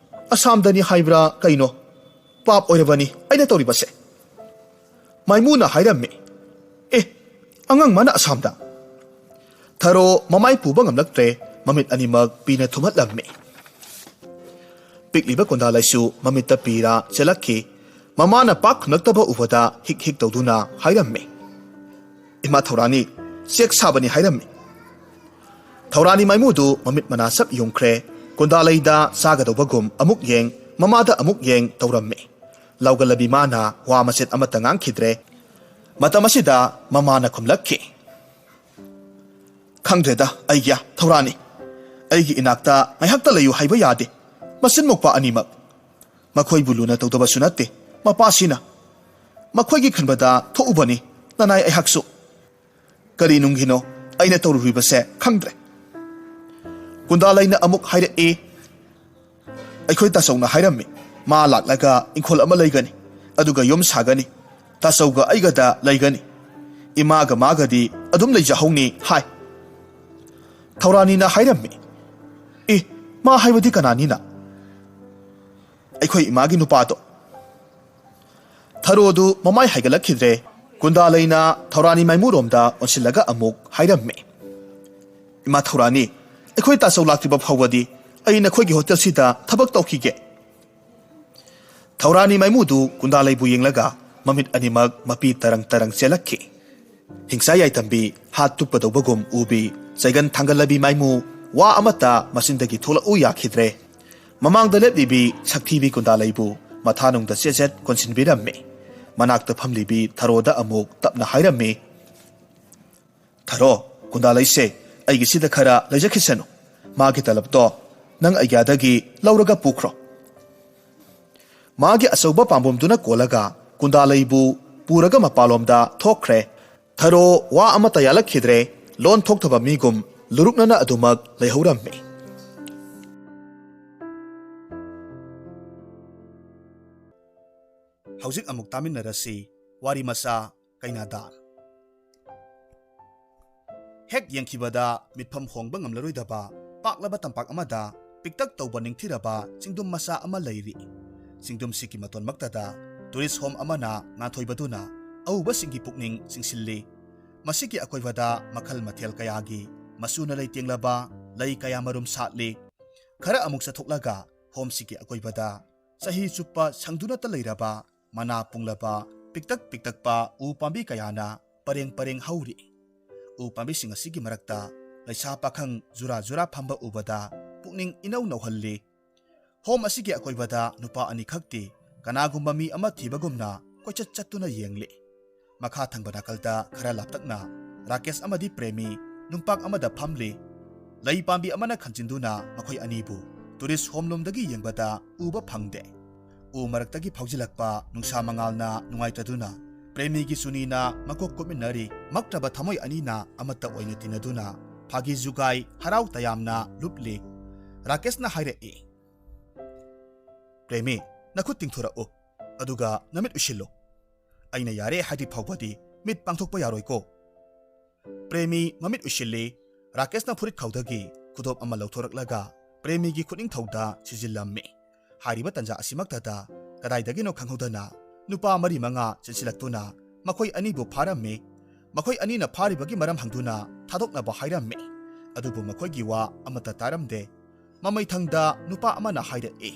ꯑꯁꯥꯝꯗꯅꯤ ꯍꯥꯏꯕ꯭ꯔꯥ ꯀꯩꯅꯣ? ꯄꯥꯞ ꯑꯣꯏꯔꯕꯅꯤ ꯑꯩꯅ ꯇꯧꯔꯤꯕꯁꯦ"꯫ ꯃꯥꯏꯃꯨꯅ ꯍꯥꯏꯔꯝꯃꯤ, "ꯑꯦ, ꯑꯉꯥꯡ ꯃꯥꯅ ꯑꯁꯥꯝꯗ?" ꯊꯔꯣ ꯃꯃꯥꯏ ꯄꯨꯕ ꯉꯝꯂꯛꯇ꯭ꯔꯦ, ꯃꯃꯤꯠ ꯑꯅꯤꯃꯛ ꯄꯤꯅ ꯊꯨꯝꯍꯠꯂꯝꯃꯤ꯫ ꯄꯤꯛꯂꯤꯕ ꯀꯨꯟꯗꯥꯂꯩꯁꯨ ꯃꯃꯤꯠꯇ ꯄꯤꯔꯥ ꯆꯦꯜꯂꯛꯈꯤ꯫ ꯃꯃꯥꯅ ꯄꯥꯛ ꯈꯨꯝꯂꯛꯇꯕ ꯎꯕꯗ ꯍꯤꯛ ꯍꯤꯛ ꯇꯧꯗꯨꯅ ꯍꯥꯏꯔꯝꯃꯤ, "ꯏꯃꯥ ꯊꯧꯔꯥꯅꯤ, ꯆꯦꯛ ꯁꯥꯕꯅꯤ ꯍꯥꯏꯔꯝꯃꯤ"꯫ ꯊꯧꯔꯥꯅꯤ ꯃꯥꯏꯃꯨꯗꯨ ꯃꯃꯤꯠ ꯃꯅꯥ ꯆꯞ ꯌꯨꯡꯈ꯭ꯔꯦ꯫ ꯀꯨꯟꯗꯥꯂꯩꯗ ꯆꯥꯒꯗꯧꯕꯒꯨꯝ ꯑꯃꯨꯛ ꯌꯦꯡ, ꯃꯃꯥꯗ ꯑꯃꯨꯛ ꯌꯦꯡ ꯇꯧꯔꯝꯃꯤ꯫ ꯂꯧꯒꯠꯂꯕꯤ ꯃꯥꯅ ꯋꯥ ꯃꯆꯦꯠ ꯑꯃꯠꯇ ꯉꯥꯡꯈꯤꯗ꯭ꯔꯦ꯫ ꯃꯇꯝ ꯑꯁꯤꯗ ꯃꯃꯥꯅ ꯈꯨꯝꯂꯛꯈꯤ, "ꯈꯪꯗ꯭ꯔꯦꯗ ꯑꯩꯒꯤ ꯊꯧꯔꯥꯅꯤ꯫ ꯑꯩꯒꯤ ꯏꯅꯥꯛꯇ ꯉꯥꯏꯍꯥꯛꯇ ꯂꯩꯌꯨ ꯍꯥꯏꯕ ꯌꯥꯗꯦ꯫ ꯃꯆꯤꯟ ꯃꯧꯄꯥ ꯑꯅꯤꯃꯛ꯫ ꯃꯈꯣꯏꯕꯨ ꯂꯨꯅ ꯇꯧꯗꯕꯁꯨ ꯅꯠꯇꯦ ꯃꯄꯥꯁꯤꯅ꯫ ꯃꯈꯣꯏꯒꯤ ꯈꯟꯕꯗ ꯊꯣꯛꯎꯕꯅꯤ ꯅꯅꯥꯏ ꯑꯩꯍꯥꯛꯁꯨ꯫ ꯀꯔꯤ ꯅꯨꯡꯒꯤꯅꯣ ꯑꯩꯅ ꯇꯧꯔꯨꯔꯤꯕꯁꯦ ꯈꯪꯗ꯭ꯔꯦ"꯫ ꯀꯨꯟꯗꯥꯂꯩꯅ ꯑꯃꯨꯛ ꯍꯥꯏꯔꯛꯏ, "ꯑꯩꯈꯣꯏ ꯇꯥꯆꯧꯅ ꯍꯥꯏꯔꯝꯃꯤ, ꯃꯥ ꯂꯥꯛꯂꯒ ꯏꯪꯈꯣꯜ ꯑꯃ ꯂꯩꯒꯅꯤ, ꯑꯗꯨꯒ ꯌꯨꯝ ꯁꯥꯒꯅꯤ, ꯇꯥꯆꯧꯒ ꯑꯩꯒꯗ ꯂꯩꯒꯅꯤ, ꯏꯃꯥꯒ ꯃꯥꯒꯗꯤ ꯑꯗꯨꯝ ꯂꯩꯖꯍꯧꯅꯤ ꯍꯥꯏ"꯫ ꯊꯧꯔꯥꯅꯤꯅ ꯍꯥꯏꯔꯝꯃꯤ, "ꯑꯦ, ꯃꯥ ꯍꯥꯏꯕꯗꯤ ꯀꯅꯥꯅꯤꯅ?" "ꯑꯩꯈꯣꯏ ꯏꯃꯥꯒꯤ ꯅꯨꯄꯥꯗꯣ"꯫ ꯊꯔꯣꯗꯨ ꯃꯃꯥꯏ ꯍꯥꯏꯒꯠꯂꯛꯈꯤꯗ꯭ꯔꯦ꯫ ꯀꯨꯟꯗꯥꯂꯩꯅ ꯊꯧꯔꯥꯅꯤ ꯃꯥꯏꯃꯨꯔꯣꯝꯗ ꯑꯣꯟꯁꯤꯜꯂꯒ ꯑꯃꯨꯛ ꯍꯥꯏꯔꯝꯃꯤ, "ꯏꯃꯥ ꯊꯧꯔꯥꯅꯤ, ꯑꯩꯈꯣꯏ ꯇꯥꯆꯧ ꯂꯥꯛꯇ꯭ꯔꯤꯕ ꯐꯥꯎꯕꯗꯤ ꯑꯩ ꯅꯈꯣꯏꯒꯤ ꯍꯣꯇꯦꯜꯁꯤꯗ ꯊꯕꯛ ꯇꯧꯈꯤꯒꯦ"꯫ ꯊꯧꯔꯥꯅꯤ ꯃꯥꯏꯃꯨꯗꯨ ꯀꯨꯟꯗꯥꯂꯩꯕꯨ ꯌꯦꯡꯂꯒ ꯃꯃꯤꯠ ꯑꯅꯤꯃꯛ ꯃꯄꯤ ꯇꯔꯪ ꯇꯔꯪ ꯆꯦꯜꯂꯛꯈꯤ꯫ ꯍꯤꯡꯆꯥ ꯌꯥꯏꯇꯝꯕꯤ ꯍꯥꯠ ꯇꯨꯞꯄꯗꯧꯕꯒꯨꯝ ꯎꯕꯤ ꯆꯩꯒꯟ ꯊꯥꯡꯒꯠꯂꯕꯤ ꯃꯥꯏꯃꯨ ꯋꯥ ꯑꯃꯠꯇ ꯃꯆꯤꯟꯗꯒꯤ ꯊꯣꯛꯂꯛꯎ ꯌꯥꯈꯤꯗ꯭ꯔꯦ꯫ ꯃꯃꯥꯡꯗ ꯂꯦꯞꯂꯤꯕꯤ ꯁꯛꯊꯤꯕꯤ ꯀꯨꯟꯗꯥꯂꯩꯕꯨ ꯃꯊꯥꯅꯨꯡꯗ ꯆꯦꯠ ꯆꯦꯠ ꯀꯣꯟꯁꯤꯟꯕꯤꯔꯝꯃꯤ꯫ ꯃꯅꯥꯛꯇ ꯐꯝꯂꯤꯕꯤ ꯊꯔꯣꯗ ꯑꯃꯨꯛ ꯇꯞꯅ ꯍꯥꯏꯔꯝꯃꯤ, "ꯊꯔꯣ, ꯀꯨꯟꯗꯥꯂꯩꯁꯦ ꯑꯩꯒꯤꯁꯤꯗ ꯈꯔ ꯂꯩꯖꯈꯤꯁꯅꯨ꯫ ꯃꯥꯒꯤ ꯇꯂꯕꯇꯣ ꯅꯪ ꯑꯩꯒꯤꯗꯒꯤ ꯂꯧꯔꯒ ꯄꯨꯈ꯭ꯔꯣ"꯫ ꯃꯥꯒꯤ ꯑꯆꯧꯕ ꯄꯥꯝꯕꯣꯝꯗꯨꯅ ꯀꯣꯜꯂꯒ ꯀꯨꯟꯗꯥꯂꯩꯕꯨ ꯄꯨꯔꯒ ꯃꯄꯥꯟꯂꯣꯝꯗ ꯊꯣꯛꯈ꯭ꯔꯦ꯫ ꯊꯔꯣ ꯋꯥ ꯑꯃꯠꯇ ꯌꯥꯜꯂꯛꯈꯤꯗ꯭ꯔꯦ꯫ ꯂꯣꯟ ꯊꯣꯛꯇꯕ ꯃꯤꯒꯨꯝ ꯂꯨꯔꯨꯛꯅꯅ ꯑꯗꯨꯃꯛ ꯂꯩꯍꯧꯔꯝꯃꯤ꯫ ꯍꯧꯖꯤꯛ ꯑꯃꯨꯛ ꯇꯥꯃꯤꯟꯅꯔꯁꯤ ꯋꯥꯔꯤ ꯃꯆꯥ ꯀꯩꯅꯥꯗꯥꯟ꯫ ꯍꯦꯛ ꯌꯦꯡꯈꯤꯕꯗ ꯃꯤꯠꯐꯝ ꯍꯣꯡꯕ ꯉꯝꯂꯔꯣꯏꯗꯕ ꯄꯥꯛꯂꯕ ꯇꯝꯄꯥꯛ ꯑꯃꯗ ꯄꯤꯛꯇꯛ ꯇꯧꯕ ꯅꯤꯡꯊꯤꯔꯕ ꯆꯤꯡꯗꯨꯝ ꯃꯆꯥ ꯑꯃ ꯂꯩꯔꯤ꯫ ꯆꯤꯡꯗꯨꯝꯁꯤꯒꯤ ꯃꯇꯣꯟꯃꯛꯇꯗ tourist home ꯑꯃꯅ ꯉꯥꯟꯊꯣꯏꯕꯗꯨꯅ ꯑꯎꯕꯁꯤꯡꯒꯤ ꯄꯨꯛꯅꯤꯡ ꯆꯤꯡꯁꯤꯜꯂꯤ꯫ ꯃꯁꯤꯒꯤ ꯑꯀꯣꯏꯕꯗ ꯃꯈꯜ ꯃꯊꯦꯜ ꯀꯌꯥꯒꯤ ꯃꯆꯨꯅ ꯂꯩꯇꯦꯡꯂꯕ ꯂꯩ ꯀꯌꯥ ꯃꯔꯨꯝ ꯁꯥꯠꯂꯤ꯫ ꯈꯔ ꯑꯃꯨꯛ ꯆꯠꯊꯣꯛꯂꯒ homeꯁꯤꯒꯤ ꯑꯀꯣꯏꯕꯗ ꯆꯍꯤ ꯆꯨꯞꯄ ꯁꯪꯗꯨꯅꯇ ꯂꯩꯔꯕ ꯃꯅꯥ ꯄꯨꯡꯂꯕ ꯄꯤꯛꯇꯛ ꯄꯤꯛꯇꯛꯄ ꯎ ꯄꯥꯝꯕꯤ ꯀꯌꯥꯅ ꯄꯔꯦꯡ ꯄꯔꯦꯡ ꯍꯧꯔꯤ꯫ ꯎ ꯄꯥꯝꯕꯤꯁꯤꯡ ꯑꯁꯤꯒꯤ ꯃꯔꯛꯇ ꯂꯩꯁꯥ ꯄꯥꯈꯪ ꯖꯨꯔꯥ ꯖꯨꯔꯥ ꯐꯝꯕ ꯎꯕꯗ ꯄꯨꯛꯅꯤꯡ ꯏꯅꯧ ꯅꯧꯍꯜꯂꯤ꯫ Home ꯑꯁꯤꯒꯤ ꯑꯀꯣꯏꯕꯗ ꯅꯨꯄꯥ ꯑꯅꯤꯈꯛꯇꯤ ꯀꯅꯥꯒꯨꯝꯕ ꯃꯤ ꯑꯃ ꯊꯤꯕꯒꯨꯝꯅ ꯀꯣꯏꯆꯠ ꯆꯠꯇꯨꯅ ꯌꯦꯡꯂꯤ꯫ ꯃꯈꯥ ꯊꯪꯕ ꯅꯥꯀꯜꯗ ꯈꯔ ꯂꯥꯞꯇꯛꯅ ꯔꯥꯀꯦꯁ ꯑꯃꯗꯤ ꯄ꯭ꯔꯦꯃꯤ ꯅꯨꯡꯄꯥꯛ ꯑꯃꯗ ꯐꯝꯂꯤ꯫ ꯂꯩ ꯄꯥꯝꯕꯤ ꯑꯃꯅ ꯈꯟꯖꯤꯟꯗꯨꯅ ꯃꯈꯣꯏ ꯑꯅꯤꯕꯨ tourist home ꯂꯣꯝꯗꯒꯤ ꯌꯦꯡꯕꯗ ꯎꯕ ꯐꯪꯗꯦ꯫ ꯎ ꯃꯔꯛꯇꯒꯤ ꯐꯥꯎꯖꯤꯜꯂꯛꯄ ꯅꯨꯡꯁꯥ ꯃꯉꯥꯜꯅ ꯅꯨꯡꯉꯥꯏꯇꯗꯨꯅ ꯄ꯭ꯔꯦꯃꯤꯒꯤ ꯆꯨꯅꯤꯅ ꯃꯀꯣꯛ ꯀꯨꯞꯃꯤꯟꯅꯔꯤ꯫ ꯃꯛꯇ꯭ꯔꯕ ꯊꯃꯣꯏ ꯑꯅꯤꯅ ꯑꯃꯠꯇ ꯑꯣꯏꯅ ꯇꯤꯟꯅꯗꯨꯅ ꯐꯥꯒꯤ ꯖꯨꯒꯥꯏ ꯍꯔꯥꯎ ꯇꯌꯥꯝꯅ ꯂꯨꯞꯂꯤ꯫ ꯔꯥꯀꯦꯁꯅ ꯍꯥꯏꯔꯛꯏ, "ꯄ꯭ꯔꯦꯃꯤ, ꯅꯈꯨꯠ ꯇꯤꯡꯊꯣꯔꯛꯎ, ꯑꯗꯨꯒ ꯅꯃꯤꯠ ꯎꯏꯁꯤꯜꯂꯨ꯫ ꯑꯩꯅ ꯌꯥꯔꯦ ꯍꯥꯏꯗ꯭ꯔꯤ ꯐꯥꯎꯕꯗꯤ ꯃꯤꯠ ꯄꯥꯡꯊꯣꯛꯄ ꯌꯥꯔꯣꯏꯀꯣ꯫" ꯄ꯭ꯔꯦꯃꯤ ꯃꯃꯤꯠ ꯎꯏꯁꯤꯜꯂꯤ꯫ ꯔꯥꯀꯦꯁꯅ ꯐꯨꯔꯤꯠ ꯈꯥꯎꯗꯒꯤ ꯈꯨꯗꯣꯞ ꯑꯃ ꯂꯧꯊꯣꯔꯛꯂꯒ ꯄ꯭ꯔꯦꯃꯤꯒꯤ ꯈꯨꯠꯅꯤꯡꯊꯧꯗ ꯁꯤꯖꯤꯜꯂꯝꯃꯤ꯫ ꯍꯥꯏꯔꯤꯕ ꯇꯟꯖꯥ ꯑꯁꯤꯃꯛꯇꯗ ꯀꯗꯥꯏꯗꯒꯤꯅꯣ ꯈꯪꯍꯧꯗꯅ ꯅꯨꯄꯥ ꯃꯔꯤ ꯃꯉꯥ ꯆꯦꯟꯁꯤꯜꯂꯛꯇꯨꯅ ꯃꯈꯣꯏ ꯑꯅꯤꯕꯨ ꯐꯥꯔꯝꯃꯤ꯫ ꯃꯈꯣꯏ ꯑꯅꯤꯅ ꯐꯥꯔꯤꯕꯒꯤ ꯃꯔꯝ ꯍꯪꯗꯨꯅ ꯊꯥꯗꯣꯛꯅꯕ ꯍꯥꯏꯔꯝꯃꯤ꯫ ꯑꯗꯨꯕꯨ ꯃꯈꯣꯏꯒꯤ ꯋꯥ ꯑꯃꯠꯇ ꯇꯥꯔꯝꯗꯦ꯫ ꯃꯃꯩꯊꯪꯗ ꯅꯨꯄꯥ ꯑꯃꯅ ꯍꯥꯏꯔꯛꯏ,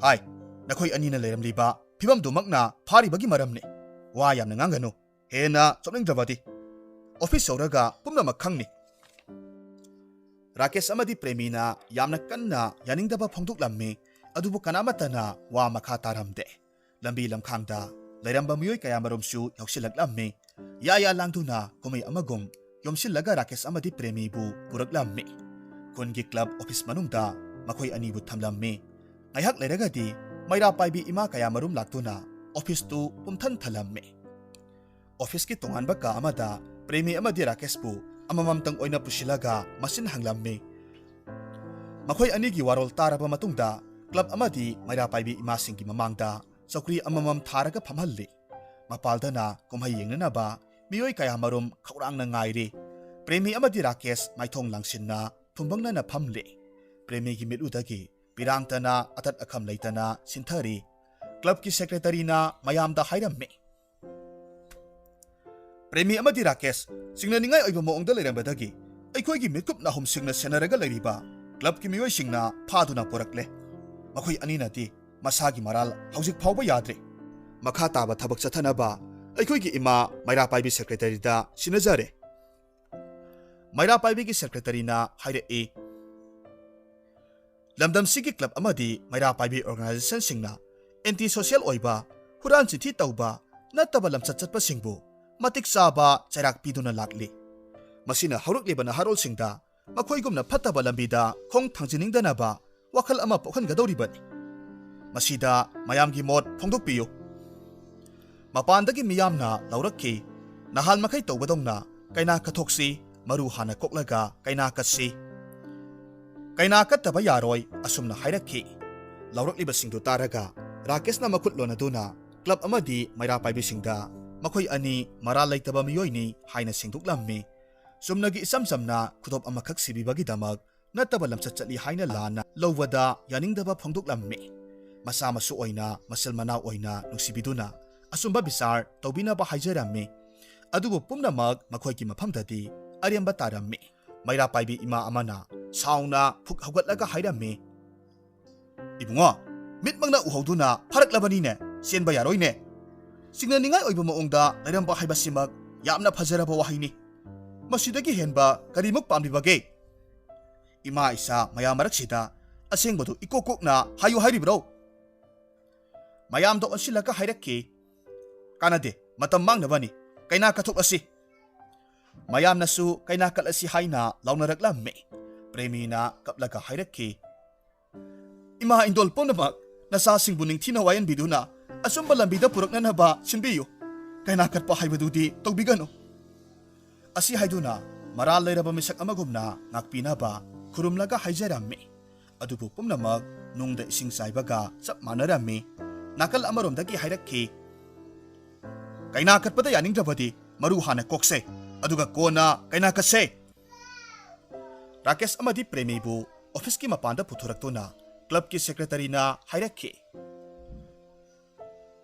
"ꯍꯥꯏ, ꯅꯈꯣꯏ ꯑꯅꯤꯅ ꯂꯩꯔꯝꯂꯤꯕ ꯐꯤꯕꯝꯗꯨꯃꯛꯅ ꯐꯥꯔꯤꯕꯒꯤ ꯃꯔꯝꯅꯤ꯫ ꯋꯥ ꯌꯥꯝꯅ ꯉꯥꯡꯒꯅꯨ꯫ ꯍꯦꯟꯅ ꯆꯣꯞꯅꯤꯡꯗ꯭ꯔꯕꯗꯤ ꯑꯣꯐꯤꯁ ꯌꯧꯔꯒ ꯄꯨꯝꯅꯃꯛ ꯈꯪꯅꯤ꯫" ꯔꯥꯀꯦꯁ ꯑꯃꯗꯤ ꯄ꯭ꯔꯦꯃꯤꯅ ꯌꯥꯝꯅ ꯀꯟꯅ ꯌꯥꯅꯤꯡꯗꯕ ꯐꯣꯡꯗꯣꯛꯂꯝꯃꯤ, ꯑꯗꯨꯕꯨ ꯀꯅꯥꯃꯠꯇꯅ ꯋꯥ ꯃꯈꯥ ꯇꯥꯔꯝꯗꯦ꯫ ꯂꯝꯕꯤ ꯂꯝꯈꯥꯡꯗ ꯂꯩꯔꯝꯕ ꯃꯤꯑꯣꯏ ꯀꯌꯥꯃꯔꯨꯝꯁꯨ ꯌꯥꯎꯁꯤꯜꯂꯛꯂꯝꯃꯤ꯫ ꯌꯥ ꯌꯥ ꯂꯥꯡꯗꯨꯅ ꯀꯨꯝꯍꯩ ꯑꯃꯒꯨꯝ ꯌꯣꯝꯁꯤꯜꯂꯒ ꯔꯥꯀꯦꯁ ꯑꯃꯗꯤ ꯄ꯭ꯔꯦꯃꯤꯕꯨ ꯄꯨꯔꯛꯂꯝꯃꯤ꯫ ꯈꯨꯟꯒꯤ ꯀ꯭ꯂꯕ ꯑꯣꯐꯤꯁ ꯃꯅꯨꯡꯗ ꯃꯈꯣꯏ ꯑꯅꯤꯕꯨ ꯊꯝꯂꯝꯃꯤ꯫ ꯉꯥꯏꯍꯥꯛ ꯂꯩꯔꯒꯗꯤ ꯃꯩꯔꯥ ꯄꯥꯏꯕꯤ ꯏꯃꯥ ꯀꯌꯥꯃꯔꯨꯝ ꯂꯥꯛꯇꯨꯅ ꯑꯣꯐꯤꯁꯇꯨ ꯄꯨꯝꯊꯟ ꯊꯜꯂꯝꯃꯤ꯫ ꯑꯣꯐꯤꯁꯀꯤ ꯇꯣꯉꯥꯟꯕ ꯀꯥ ꯑꯃꯗ ꯄ꯭ꯔꯦꯃꯤ ꯑꯃꯗꯤ ꯔꯥꯀꯦꯁꯄꯨ ꯑꯃꯃꯝꯇꯪ ꯑꯣꯏꯅ ꯄꯨꯁꯤꯜꯂꯒ ꯃꯁꯤꯟ ꯍꯪꯂꯝꯃꯤ꯫ ꯃꯈꯣꯏ ꯑꯅꯤꯒꯤ ꯋꯥꯔꯣꯜ ꯇꯥꯔꯕ ꯃꯇꯨꯡꯗ ꯀ꯭ꯂꯕ ꯑꯃꯗꯤ ꯃꯩꯔꯥ ꯄꯥꯏꯕꯤ ꯏꯃꯥꯁꯤꯡꯒꯤ ꯃꯃꯥꯡꯗ ꯆꯧꯀ꯭ꯔꯤ ꯑꯃꯃꯝ ꯊꯥꯔꯒ ꯐꯝꯍꯜꯂꯤ꯫ ꯃꯄꯥꯜꯗꯅ ꯀꯨꯝꯍꯩ ꯌꯦꯡꯅꯅꯕ ꯃꯤꯑꯣꯏ ꯀꯌꯥꯃꯔꯨꯝ ꯈꯧꯔꯥꯡꯅ ꯉꯥꯏꯔꯤ꯫ ꯄ꯭ꯔꯦꯃꯤ ꯑꯃꯗꯤ ꯔꯥꯀꯦꯁ ꯃꯥꯏꯊꯣꯡ ꯂꯥꯡꯁꯤꯟꯅ ꯊꯨꯝꯕꯪꯅꯅ ꯐꯝꯂꯤ꯫ ꯄ꯭ꯔꯦꯃꯤꯒꯤ ꯃꯤꯠꯂꯨꯗꯒꯤ ꯄꯤꯔꯥꯡꯇꯅ ꯑꯇꯠ ꯑꯈꯝ ꯂꯩꯇꯅ ꯁꯤꯟꯊꯔꯤ꯫ ꯀ꯭ꯂꯕꯀꯤ ꯁꯦꯀ꯭ꯔꯦꯇꯔꯤꯅ ꯃꯌꯥꯝꯗ ꯍꯥꯏꯔꯝꯃꯤ, "ꯄ꯭ꯔꯦꯃꯤ ꯑꯃꯗꯤ ꯔꯥꯀꯦꯁ, ꯆꯤꯡꯅꯅꯤꯡꯉꯥꯏ ꯑꯣꯏꯕ ꯃꯑꯣꯡꯗ ꯂꯩꯔꯝꯕꯗꯒꯤ ꯑꯩꯈꯣꯏꯒꯤ ꯃꯤꯠꯀꯨꯞ ꯅꯥꯍꯨꯝꯁꯤꯡꯅ ꯁꯦꯟꯅꯔꯒ ꯂꯩꯔꯤꯕ ꯀ꯭ꯂꯕꯀꯤ ꯃꯤꯑꯣꯏꯁꯤꯡꯅ ꯐꯥꯗꯨꯅ ꯄꯨꯔꯛꯂꯦ꯫ ꯃꯈꯣꯏ ꯑꯅꯤꯅꯗꯤ ꯃꯁꯥꯒꯤ ꯃꯔꯥꯜ ꯍꯧꯖꯤꯛ ꯐꯥꯎꯕ ꯌꯥꯗ꯭ꯔꯤ꯫ ꯃꯈꯥ ꯇꯥꯕ ꯊꯕꯛ ꯆꯠꯊꯅꯕ ꯑꯩꯈꯣꯏꯒꯤ ꯏꯃꯥ ꯃꯩꯔꯥ ꯄꯥꯏꯕꯤ ꯁꯦꯀ꯭ꯔꯦꯇꯔꯤꯗ ꯁꯤꯟꯅꯖꯔꯦ꯫" ꯃꯩꯔꯥ ꯄꯥꯏꯕꯤꯒꯤ ꯁꯦꯀ꯭ꯔꯦꯇꯔꯤꯅ ꯍꯥꯏꯔꯛꯏ, "ꯂꯝꯗꯝꯁꯤꯒꯤ ꯀ꯭ꯂꯕ ꯑꯃꯗꯤ ꯃꯩꯔꯥ ꯄꯥꯏꯕꯤ ꯑꯣꯔꯒꯅꯥꯏꯖꯦꯁꯟꯁꯤꯡꯅ ꯑꯦꯟꯇꯤ ꯁꯣꯁꯤꯌꯦꯜ ꯑꯣꯏꯕ, ꯍꯨꯔꯥꯟ ꯆꯤꯟꯊꯤ ꯇꯧꯕ ꯅꯠꯇꯕ ꯂꯝꯆꯠ ꯆꯠꯄꯁꯤꯡꯕꯨ ꯃꯇꯤꯛ ꯆꯥꯕ ꯆꯩꯔꯥꯛ ꯄꯤꯗꯨꯅ ꯂꯥꯛꯂꯤ꯫ ꯃꯁꯤꯅ ꯍꯧꯔꯛꯂꯤꯕ ꯅꯍꯥꯔꯣꯜꯁꯤꯡꯗ ꯃꯈꯣꯏꯒꯨꯝꯅ ꯐꯠꯇꯕ ꯂꯝꯕꯤꯗ ꯈꯣꯡ ꯊꯥꯡꯖꯤꯟꯅꯤꯡꯗꯅꯕ ꯋꯥꯈꯜ ꯑꯃ ꯄꯣꯛꯍꯟꯒꯗꯧꯔꯤꯕꯅꯤ꯫ ꯃꯁꯤꯗ ꯃꯌꯥꯝꯒꯤ ꯃꯣꯠ ꯐꯣꯡꯗꯣꯛꯄꯤꯌꯨ꯫" ꯃꯄꯥꯟꯗꯒꯤ ꯃꯤꯌꯥꯝꯅ ꯂꯥꯎꯔꯛꯈꯤ, "ꯅꯍꯥꯟ ꯃꯈꯩ ꯇꯧꯕꯗꯧꯅ ꯀꯩꯅꯥ ꯀꯠꯊꯣꯛꯁꯤ, ꯃꯔꯨ ꯍꯥꯟꯅ ꯀꯣꯛꯂꯒ ꯀꯩꯅꯥ ꯀꯠꯁꯤ꯫ ꯀꯩꯅꯥ ꯀꯠꯇꯕ ꯌꯥꯔꯣꯏ," ꯑꯁꯨꯝꯅ ꯍꯥꯏꯔꯛꯈꯤ꯫ ꯂꯥꯎꯔꯛꯂꯤꯕꯁꯤꯡꯗꯨ ꯇꯥꯔꯒ ꯔꯥꯀꯦꯁꯅ ꯃꯈꯨꯠ ꯂꯣꯟꯅꯗꯨꯅ ꯀ꯭ꯂꯕ ꯑꯃꯗꯤ ꯃꯩꯔꯥ ꯄꯥꯏꯕꯤꯁꯤꯡꯗ ꯃꯈꯣꯏ ꯑꯅꯤ ꯃꯔꯥꯜ ꯂꯩꯇꯕ ꯃꯤꯑꯣꯏꯅꯤ ꯍꯥꯏꯅ ꯁꯦꯡꯗꯣꯛꯂꯝꯃꯤ꯫ ꯆꯨꯝꯅꯒꯤ ꯏꯆꯝ ꯆꯝꯅ ꯈꯨꯗꯣꯞ ꯑꯃꯈꯛ ꯁꯤꯕꯤꯕꯒꯤꯗꯃꯛ ꯅꯠꯇꯕ ꯂꯝꯆꯠ ꯆꯠꯂꯤ ꯍꯥꯏꯅ ꯂꯥꯟꯅ ꯂꯧꯕꯗ ꯌꯥꯅꯤꯡꯗꯕ ꯐꯣꯡꯗꯣꯛꯂꯝꯃꯤ꯫ ꯃꯆꯥ ꯃꯁꯨ ꯑꯣꯏꯅ, ꯃꯆꯤꯜ ꯃꯅꯥꯎ ꯑꯣꯏꯅ ꯅꯨꯡꯁꯤꯕꯤꯗꯨꯅ ꯑꯆꯨꯝꯕ ꯕꯤꯆꯥꯔ ꯇꯧꯕꯤꯅꯕ ꯍꯥꯏꯖꯔꯝꯃꯤ꯫ ꯑꯗꯨꯕꯨ ꯄꯨꯝꯅꯃꯛ ꯃꯈꯣꯏꯒꯤ ꯃꯐꯝꯗꯗꯤ ꯑꯔꯦꯝꯕ ꯇꯥꯔꯝꯃꯤ꯫ ꯃꯩꯔꯥ ꯄꯥꯏꯕꯤ ꯏꯃꯥ ꯑꯃꯅ ꯁꯥꯎꯅ ꯐꯨꯛ ꯍꯧꯒꯠꯂꯒ ꯍꯥꯏꯔꯝꯃꯤ, "ꯏꯕꯨꯡꯉꯣ, ꯃꯤꯠꯃꯛꯅ ꯎꯍꯧꯗꯨꯅ ꯐꯥꯔꯛꯂꯕꯅꯤꯅꯦ, ꯆꯦꯟꯕ ꯌꯥꯔꯣꯏꯅꯦ꯫ ꯆꯤꯡꯅꯅꯤꯡꯉꯥꯏ ꯑꯣꯏꯕ ꯃꯑꯣꯡꯗ ꯂꯩꯔꯝꯕ ꯍꯥꯏꯕꯁꯤꯃꯛ ꯌꯥꯝꯅ ꯐꯖꯔꯕ ꯋꯥꯍꯩꯅꯤ꯫ ꯃꯁꯤꯗꯒꯤ ꯍꯦꯟꯕ ꯀꯔꯤꯃꯨꯛ ꯄꯥꯝꯂꯤꯕꯒꯦ?" ꯏꯃꯥ ꯏꯆꯥ ꯃꯌꯥꯝ ꯃꯔꯛꯁꯤꯗ ꯑꯁꯦꯡꯕꯗꯨ ꯏꯀꯣꯛ ꯀꯣꯛꯅ ꯍꯥꯏꯌꯨ ꯍꯥꯏꯔꯤꯕ꯭ꯔꯣ? ꯃꯌꯥꯝꯗ ꯑꯣꯟꯁꯤꯜꯂꯒ ꯍꯥꯏꯔꯛꯈꯤ, "ꯀꯥꯟꯅꯗꯦ, ꯃꯇꯝ ꯃꯥꯡꯅꯕꯅꯤ, ꯀꯩꯅꯥ ꯀꯠꯊꯣꯛꯂꯁꯤ꯫" ꯃꯌꯥꯝꯅꯁꯨ ꯀꯩꯅꯥ ꯀꯠꯂꯁꯤ ꯍꯥꯏꯅ ꯂꯥꯎꯅꯔꯛꯂꯝꯃꯤ꯫ ꯄ꯭ꯔꯦꯃꯤꯅ ꯀꯞꯂꯒ ꯍꯥꯏꯔꯛꯈꯤ, "ꯏꯃꯥ ꯏꯟꯗꯣꯜ ꯄꯨꯝꯅꯃꯛ ꯅꯆꯥꯁꯤꯡꯕꯨ ꯅꯤꯡꯊꯤꯅ ꯋꯥꯌꯦꯟꯕꯤꯗꯨꯅ ꯑꯆꯨꯝꯕ ꯂꯝꯕꯤꯗ ꯄꯨꯔꯛꯅꯅꯕ ꯁꯤꯟꯕꯤꯌꯨ꯫ ꯀꯩꯅꯥ ꯀꯠꯄ ꯍꯥꯏꯕꯗꯨꯗꯤ ꯇꯧꯕꯤꯒꯅꯨ꯫ ꯑꯁꯤ ꯍꯥꯏꯗꯨꯅ ꯃꯔꯥꯜ ꯂꯩꯔꯕ ꯃꯤꯁꯛ ꯑꯃꯒꯨꯝꯅ ꯉꯥꯛꯄꯤꯅꯕ ꯈꯨꯔꯨꯝꯂꯒ ꯍꯥꯏꯖꯔꯝꯃꯤ꯫ ꯑꯗꯨꯕꯨ ꯄꯨꯝꯅꯃꯛ ꯅꯨꯡꯗ ꯏꯁꯤꯡ ꯆꯥꯏꯕꯒ ꯆꯞ ꯃꯥꯟꯅꯔꯝꯃꯤ꯫ ꯅꯥꯀꯜ ꯑꯃꯔꯣꯝꯗꯒꯤ ꯍꯥꯏꯔꯛꯈꯤ, "ꯀꯩꯅꯥ ꯀꯠꯄꯗ ꯌꯥꯅꯤꯡꯗ꯭ꯔꯕꯗꯤ ꯃꯔꯨ ꯍꯥꯟꯅ ꯀꯣꯛꯁꯦ, ꯑꯗꯨꯒ ꯀꯣꯟꯅ ꯀꯩꯅꯥ ꯀꯠꯁꯦ"꯫ ꯔꯥꯀꯦꯁ ꯑꯃꯗꯤ ꯄ꯭ꯔꯦꯃꯤꯕꯨ ꯑꯣꯐꯤꯁꯀꯤ ꯃꯄꯥꯟꯗ ꯄꯨꯊꯣꯔꯛꯇꯨꯅ ꯀ꯭ꯂꯕꯀꯤ ꯁꯦꯀ꯭ꯔꯦꯇꯔꯤꯅ ꯍꯥꯏꯔꯛꯈꯤ,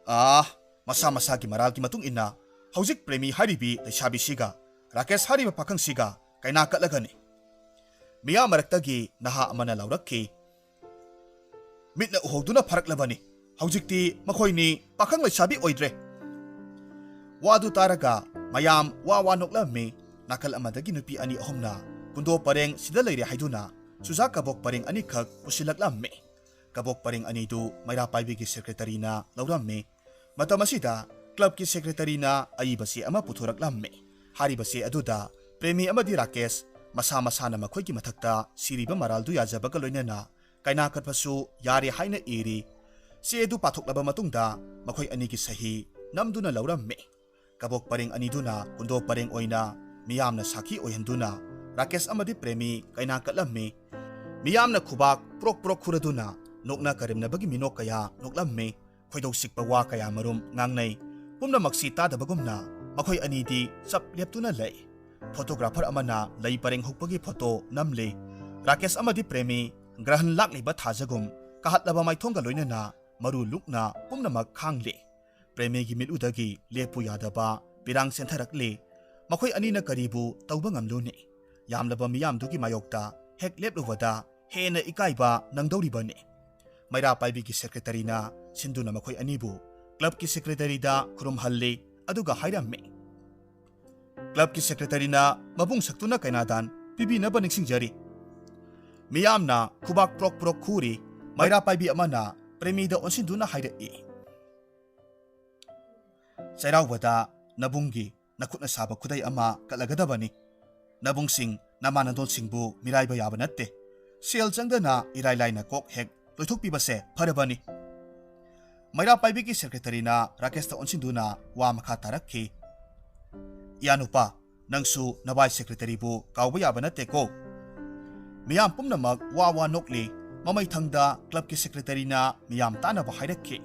"ꯑꯥ, ꯃꯁꯥ ꯃꯁꯥꯒꯤ ꯃꯔꯥꯜꯒꯤ ꯃꯇꯨꯡ ꯏꯟꯅ ꯍꯧꯖꯤꯛ ꯄ꯭ꯔꯦꯃꯤ ꯍꯥꯏꯔꯤꯕꯤ ꯂꯩꯁꯥꯕꯤꯁꯤꯒ ꯔꯥꯀꯦꯁ ꯍꯥꯏꯔꯤꯕ ꯄꯥꯈꯪꯁꯤꯒ ꯀꯩꯅꯥ ꯀꯠꯂꯒꯅꯤ"꯫ ꯃꯤꯌꯥꯝ ꯃꯔꯛꯇꯒꯤ ꯅꯍꯥ ꯑꯃꯅ ꯂꯥꯎꯔꯛꯈꯤ, "ꯃꯤꯠꯅ ꯎꯍꯧꯗꯨꯅ ꯐꯔꯛꯂꯕꯅꯤ꯫ ꯍꯧꯖꯤꯛꯇꯤ ꯃꯈꯣꯏꯅꯤ ꯄꯥꯈꯪ ꯂꯩꯁꯥꯕꯤ ꯑꯣꯏꯗ꯭ꯔꯦ"꯫ ꯋꯥꯗꯨ ꯇꯥꯔꯒ ꯃꯌꯥꯝ ꯋꯥ ꯋꯥ ꯅꯣꯛꯂꯝꯃꯤ꯫ ꯅꯥꯀꯜ ꯑꯃꯗꯒꯤ ꯅꯨꯄꯤ ꯑꯅꯤ ꯑꯍꯨꯝꯅ ꯀꯨꯟꯗꯣ ꯄꯔꯦꯡ ꯁꯤꯗ ꯂꯩꯔꯦ ꯍꯥꯏꯗꯨꯅ ꯆꯨꯖꯥꯛ ꯀꯕꯣꯛ ꯄꯔꯦꯡ ꯑꯅꯤꯈꯛ ꯄꯨꯁꯤꯜꯂꯛꯂꯝꯃꯤ꯫ ꯀꯕꯣꯛ ꯄꯔꯦꯡ ꯑꯅꯤꯗꯨ ꯃꯩꯔꯥ ꯄꯥꯏꯕꯤꯒꯤ ꯁꯦꯀ꯭ꯔꯦꯇꯔꯤꯅ ꯂꯧꯔꯝꯃꯤ꯫ ꯃꯇꯝ ꯑꯁꯤꯗ ꯀ꯭ꯂꯕꯀꯤ ꯁꯦꯀ꯭ꯔꯦꯇꯔꯤꯅ ꯑꯏꯕ ꯆꯦ ꯑꯃ ꯄꯨꯊꯣꯔꯛꯂꯝꯃꯤ꯫ ꯍꯥꯏꯔꯤꯕ ꯆꯦ ꯑꯗꯨꯗ ꯄ꯭ꯔꯦꯃꯤ ꯑꯃꯗꯤ ꯔꯥꯀꯦꯁ ꯃꯁꯥ ꯃꯁꯥꯅ ꯃꯈꯣꯏꯒꯤ ꯃꯊꯛꯇ ꯁꯤꯔꯤꯕ ꯃꯔꯥꯜꯗꯨ ꯌꯥꯖꯕꯒ ꯂꯣꯏꯅꯅ ꯀꯩꯅꯥ ꯀꯠꯄꯁꯨ ꯌꯥꯔꯦ ꯍꯥꯏꯅ ꯏꯔꯤ꯫ ꯆꯦ ꯑꯗꯨ ꯄꯥꯊꯣꯛꯂꯕ ꯃꯇꯨꯡꯗ ꯃꯈꯣꯏ ꯑꯅꯤꯒꯤ ꯁꯍꯤ ꯅꯝꯗꯨꯅ ꯂꯧꯔꯝꯃꯤ꯫ ꯀꯕꯣꯛ ꯄꯔꯦꯡ ꯑꯅꯤꯗꯨꯅ ꯀꯨꯟꯗꯣ ꯄꯔꯦꯡ ꯑꯣꯏꯅ ꯃꯤꯌꯥꯝꯅ ꯁꯥꯈꯤ ꯑꯣꯏꯍꯟꯗꯨꯅ ꯔꯥꯀꯦꯁ ꯑꯃꯗꯤ ꯄ꯭ꯔꯦꯃꯤ ꯀꯩꯅꯥ ꯀꯠꯂꯝꯃꯤ꯫ ꯃꯤꯌꯥꯝꯅ ꯈꯨꯕꯥꯛ ꯄ꯭ꯔꯣꯛ ꯄ꯭ꯔꯣꯛ ꯈꯨꯔꯗꯨꯅ ꯅꯣꯛꯅ ꯀꯔꯦꯝꯅꯕꯒꯤ ꯃꯤꯅꯣꯛ ꯀꯌꯥ ꯅꯣꯛꯂꯝꯃꯤ꯫ ꯈꯣꯏꯗꯧ ꯆꯤꯛꯄ ꯋꯥ ꯀꯌꯥ ꯃꯔꯨꯝ ꯉꯥꯡꯅꯩ꯫ ꯄꯨꯝꯅꯃꯛꯁꯤ ꯇꯥꯗꯕꯒꯨꯝꯅ ꯃꯈꯣꯏ ꯑꯅꯤꯗꯤ ꯆꯞ ꯂꯦꯞꯇꯨꯅ ꯂꯩ꯫ ꯐꯣꯇꯣꯒ꯭ꯔꯥꯐꯔ ꯑꯃꯅ ꯂꯩ ꯄꯔꯦꯡ ꯍꯨꯛꯄꯒꯤ ꯐꯣꯇꯣ ꯅꯝꯂꯤ꯫ ꯔꯥꯀꯦꯁ ꯑꯃꯗꯤ ꯄ꯭ꯔꯦꯃꯤ ꯒ꯭ꯔꯍꯟ ꯂꯥꯛꯂꯤꯕ ꯊꯥꯖꯒꯨꯝ ꯀꯥꯍꯠꯂꯕ ꯃꯥꯏꯊꯣꯡꯒ ꯂꯣꯏꯅꯅ ꯃꯔꯨ ꯂꯨꯛꯅ ꯄꯨꯝꯅꯃꯛ ꯈꯥꯡꯂꯤ꯫ ꯄ꯭ꯔꯦꯃꯤꯒꯤ ꯃꯤꯠꯂꯨꯗꯒꯤ ꯂꯦꯞꯄꯨ ꯌꯥꯗꯕ ꯄꯤꯔꯥꯡ ꯆꯦꯟꯊꯔꯛꯂꯤ꯫ ꯃꯈꯣꯏ ꯑꯅꯤꯅ ꯀꯔꯤꯕꯨ ꯇꯧꯕ ꯉꯝꯂꯨꯅꯤ? ꯌꯥꯝꯂꯕ ꯃꯤꯌꯥꯝꯗꯨꯒꯤ ꯃꯥꯌꯣꯛꯇ ꯍꯦꯛ ꯂꯦꯞꯂꯨꯕꯗ ꯍꯦꯟꯅ ꯏꯀꯥꯏꯕ ꯅꯪꯗꯧꯔꯤꯕꯅꯤ꯫ ꯃꯩꯔꯥ ꯄꯥꯏꯕꯤꯒꯤ ꯁꯦꯀ꯭ꯔꯦꯇꯔꯤꯅ ꯁꯤꯟꯗꯨꯅ ꯃꯈꯣꯏ ꯑꯅꯤꯕꯨ ꯀ꯭ꯂꯕꯀꯤ ꯁꯦꯀ꯭ꯔꯦꯇꯔꯤꯗ ꯈꯨꯔꯨꯝꯍꯜꯂꯤ, ꯑꯗꯨꯒ ꯍꯥꯏꯔꯝꯃꯤ, "ꯀ꯭ꯂꯕꯀꯤ ꯁꯦꯀ꯭ꯔꯦꯇꯔꯤꯅ ꯃꯕꯨꯡ ꯁꯛꯇꯨꯅ ꯀꯩꯅꯥꯗꯥꯟ ꯄꯤꯕꯤꯅꯕ ꯅꯤꯡꯁꯤꯡꯖꯔꯤ"꯫ ꯃꯤꯌꯥꯝꯅ ꯈꯨꯕꯥꯛ ꯄ꯭ꯔꯣꯛ ꯄ꯭ꯔꯣꯛ ꯈꯨꯔꯤ꯫ ꯃꯩꯔꯥ ꯄꯥꯏꯕꯤ ꯑꯃꯅ ꯄ꯭ꯔꯦꯃꯤꯗ ꯑꯣꯟꯁꯤꯟꯗꯨꯅ ꯍꯥꯏꯔꯛꯏ, "ꯆꯩꯔꯥꯎꯕꯗ ꯅꯕꯨꯡꯒꯤ ꯅꯈꯨꯠꯅ ꯁꯥꯕ ꯈꯨꯗꯩ ꯑꯃ ꯀꯠꯂꯒꯗꯕꯅꯤ꯫ ꯅꯕꯨꯡꯁꯤꯡ, ꯅꯃꯥꯟꯅꯗꯣꯟꯁꯤꯡꯕꯨ ꯃꯤꯔꯥꯏꯕ ꯌꯥꯕ ꯅꯠꯇꯦ꯫ ꯁꯦꯜ ꯆꯪꯗꯅ ꯏꯔꯥꯏ ꯂꯥꯏꯅ ꯀꯣꯛ ꯍꯦꯛ ꯂꯣꯏꯊꯣꯛꯄꯤꯕꯁꯦ ꯐꯔꯕꯅꯤ"꯫ ꯃꯩꯔꯥ ꯄꯥꯏꯕꯤꯒꯤ ꯁꯦꯀ꯭ꯔꯦꯇꯔꯤꯅ ꯔꯥꯀꯦꯁꯇ ꯑꯣꯟꯁꯤꯟꯗꯨꯅ ꯋꯥ ꯃꯈꯥ ꯇꯥꯔꯛꯈꯤ꯫ ꯏꯌꯥꯅꯨꯄꯥ, ꯅꯪꯁꯨ ꯅꯕꯥꯏ ꯁꯦꯀ꯭ꯔꯦꯇꯔꯤꯕꯨ ꯀꯥꯎꯕ ꯌꯥꯕ ꯅꯠꯇꯦꯀꯣ꯫ ꯃꯤꯌꯥꯝ ꯄꯨꯝꯅꯃꯛ ꯋꯥ ꯋꯥ ꯅꯣꯛꯂꯤ꯫ ꯃꯃꯩꯊꯪꯗ ꯀ꯭ꯂꯕꯀꯤ ꯁꯦꯀ꯭ꯔꯦꯇꯔꯤꯅ ꯃꯤꯌꯥꯝ ꯇꯥꯅꯕ ꯍꯥꯏꯔꯛꯈꯤ꯫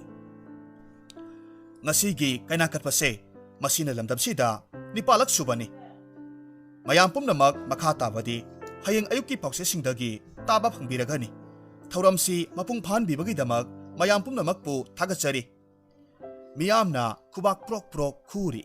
ꯉꯁꯤꯒꯤ ꯀꯩꯅꯥ ꯀꯠꯄꯁꯦ ꯃꯁꯤꯅ ꯂꯝꯗꯝꯁꯤꯗ ꯅꯤꯄꯥꯜꯂꯛ ꯁꯨꯕꯅꯤ꯫ ꯃꯌꯥꯝ ꯄꯨꯝꯅꯃꯛ ꯃꯈꯥ ꯇꯥꯕꯗꯤ ꯍꯌꯦꯡ ꯑꯌꯨꯛꯀꯤ ꯄꯥꯎꯆꯦꯁꯤꯡꯗꯒꯤ ꯇꯥꯕ ꯐꯪꯕꯤꯔꯒꯅꯤ꯫ ꯊꯧꯔꯝꯁꯤ ꯃꯄꯨꯡ ꯐꯥꯍꯟꯕꯤꯕꯒꯤꯗꯃꯛ ꯃꯌꯥꯝ ꯄꯨꯝꯅꯃꯛꯄꯨ ꯊꯥꯒꯠꯆꯔꯤ꯫ ꯃꯤꯌꯥꯝꯅ ꯈꯨꯕꯥꯛ ꯄ꯭ꯔꯣꯛ ꯄ꯭ꯔꯣꯛ ꯈꯨꯔꯤ꯫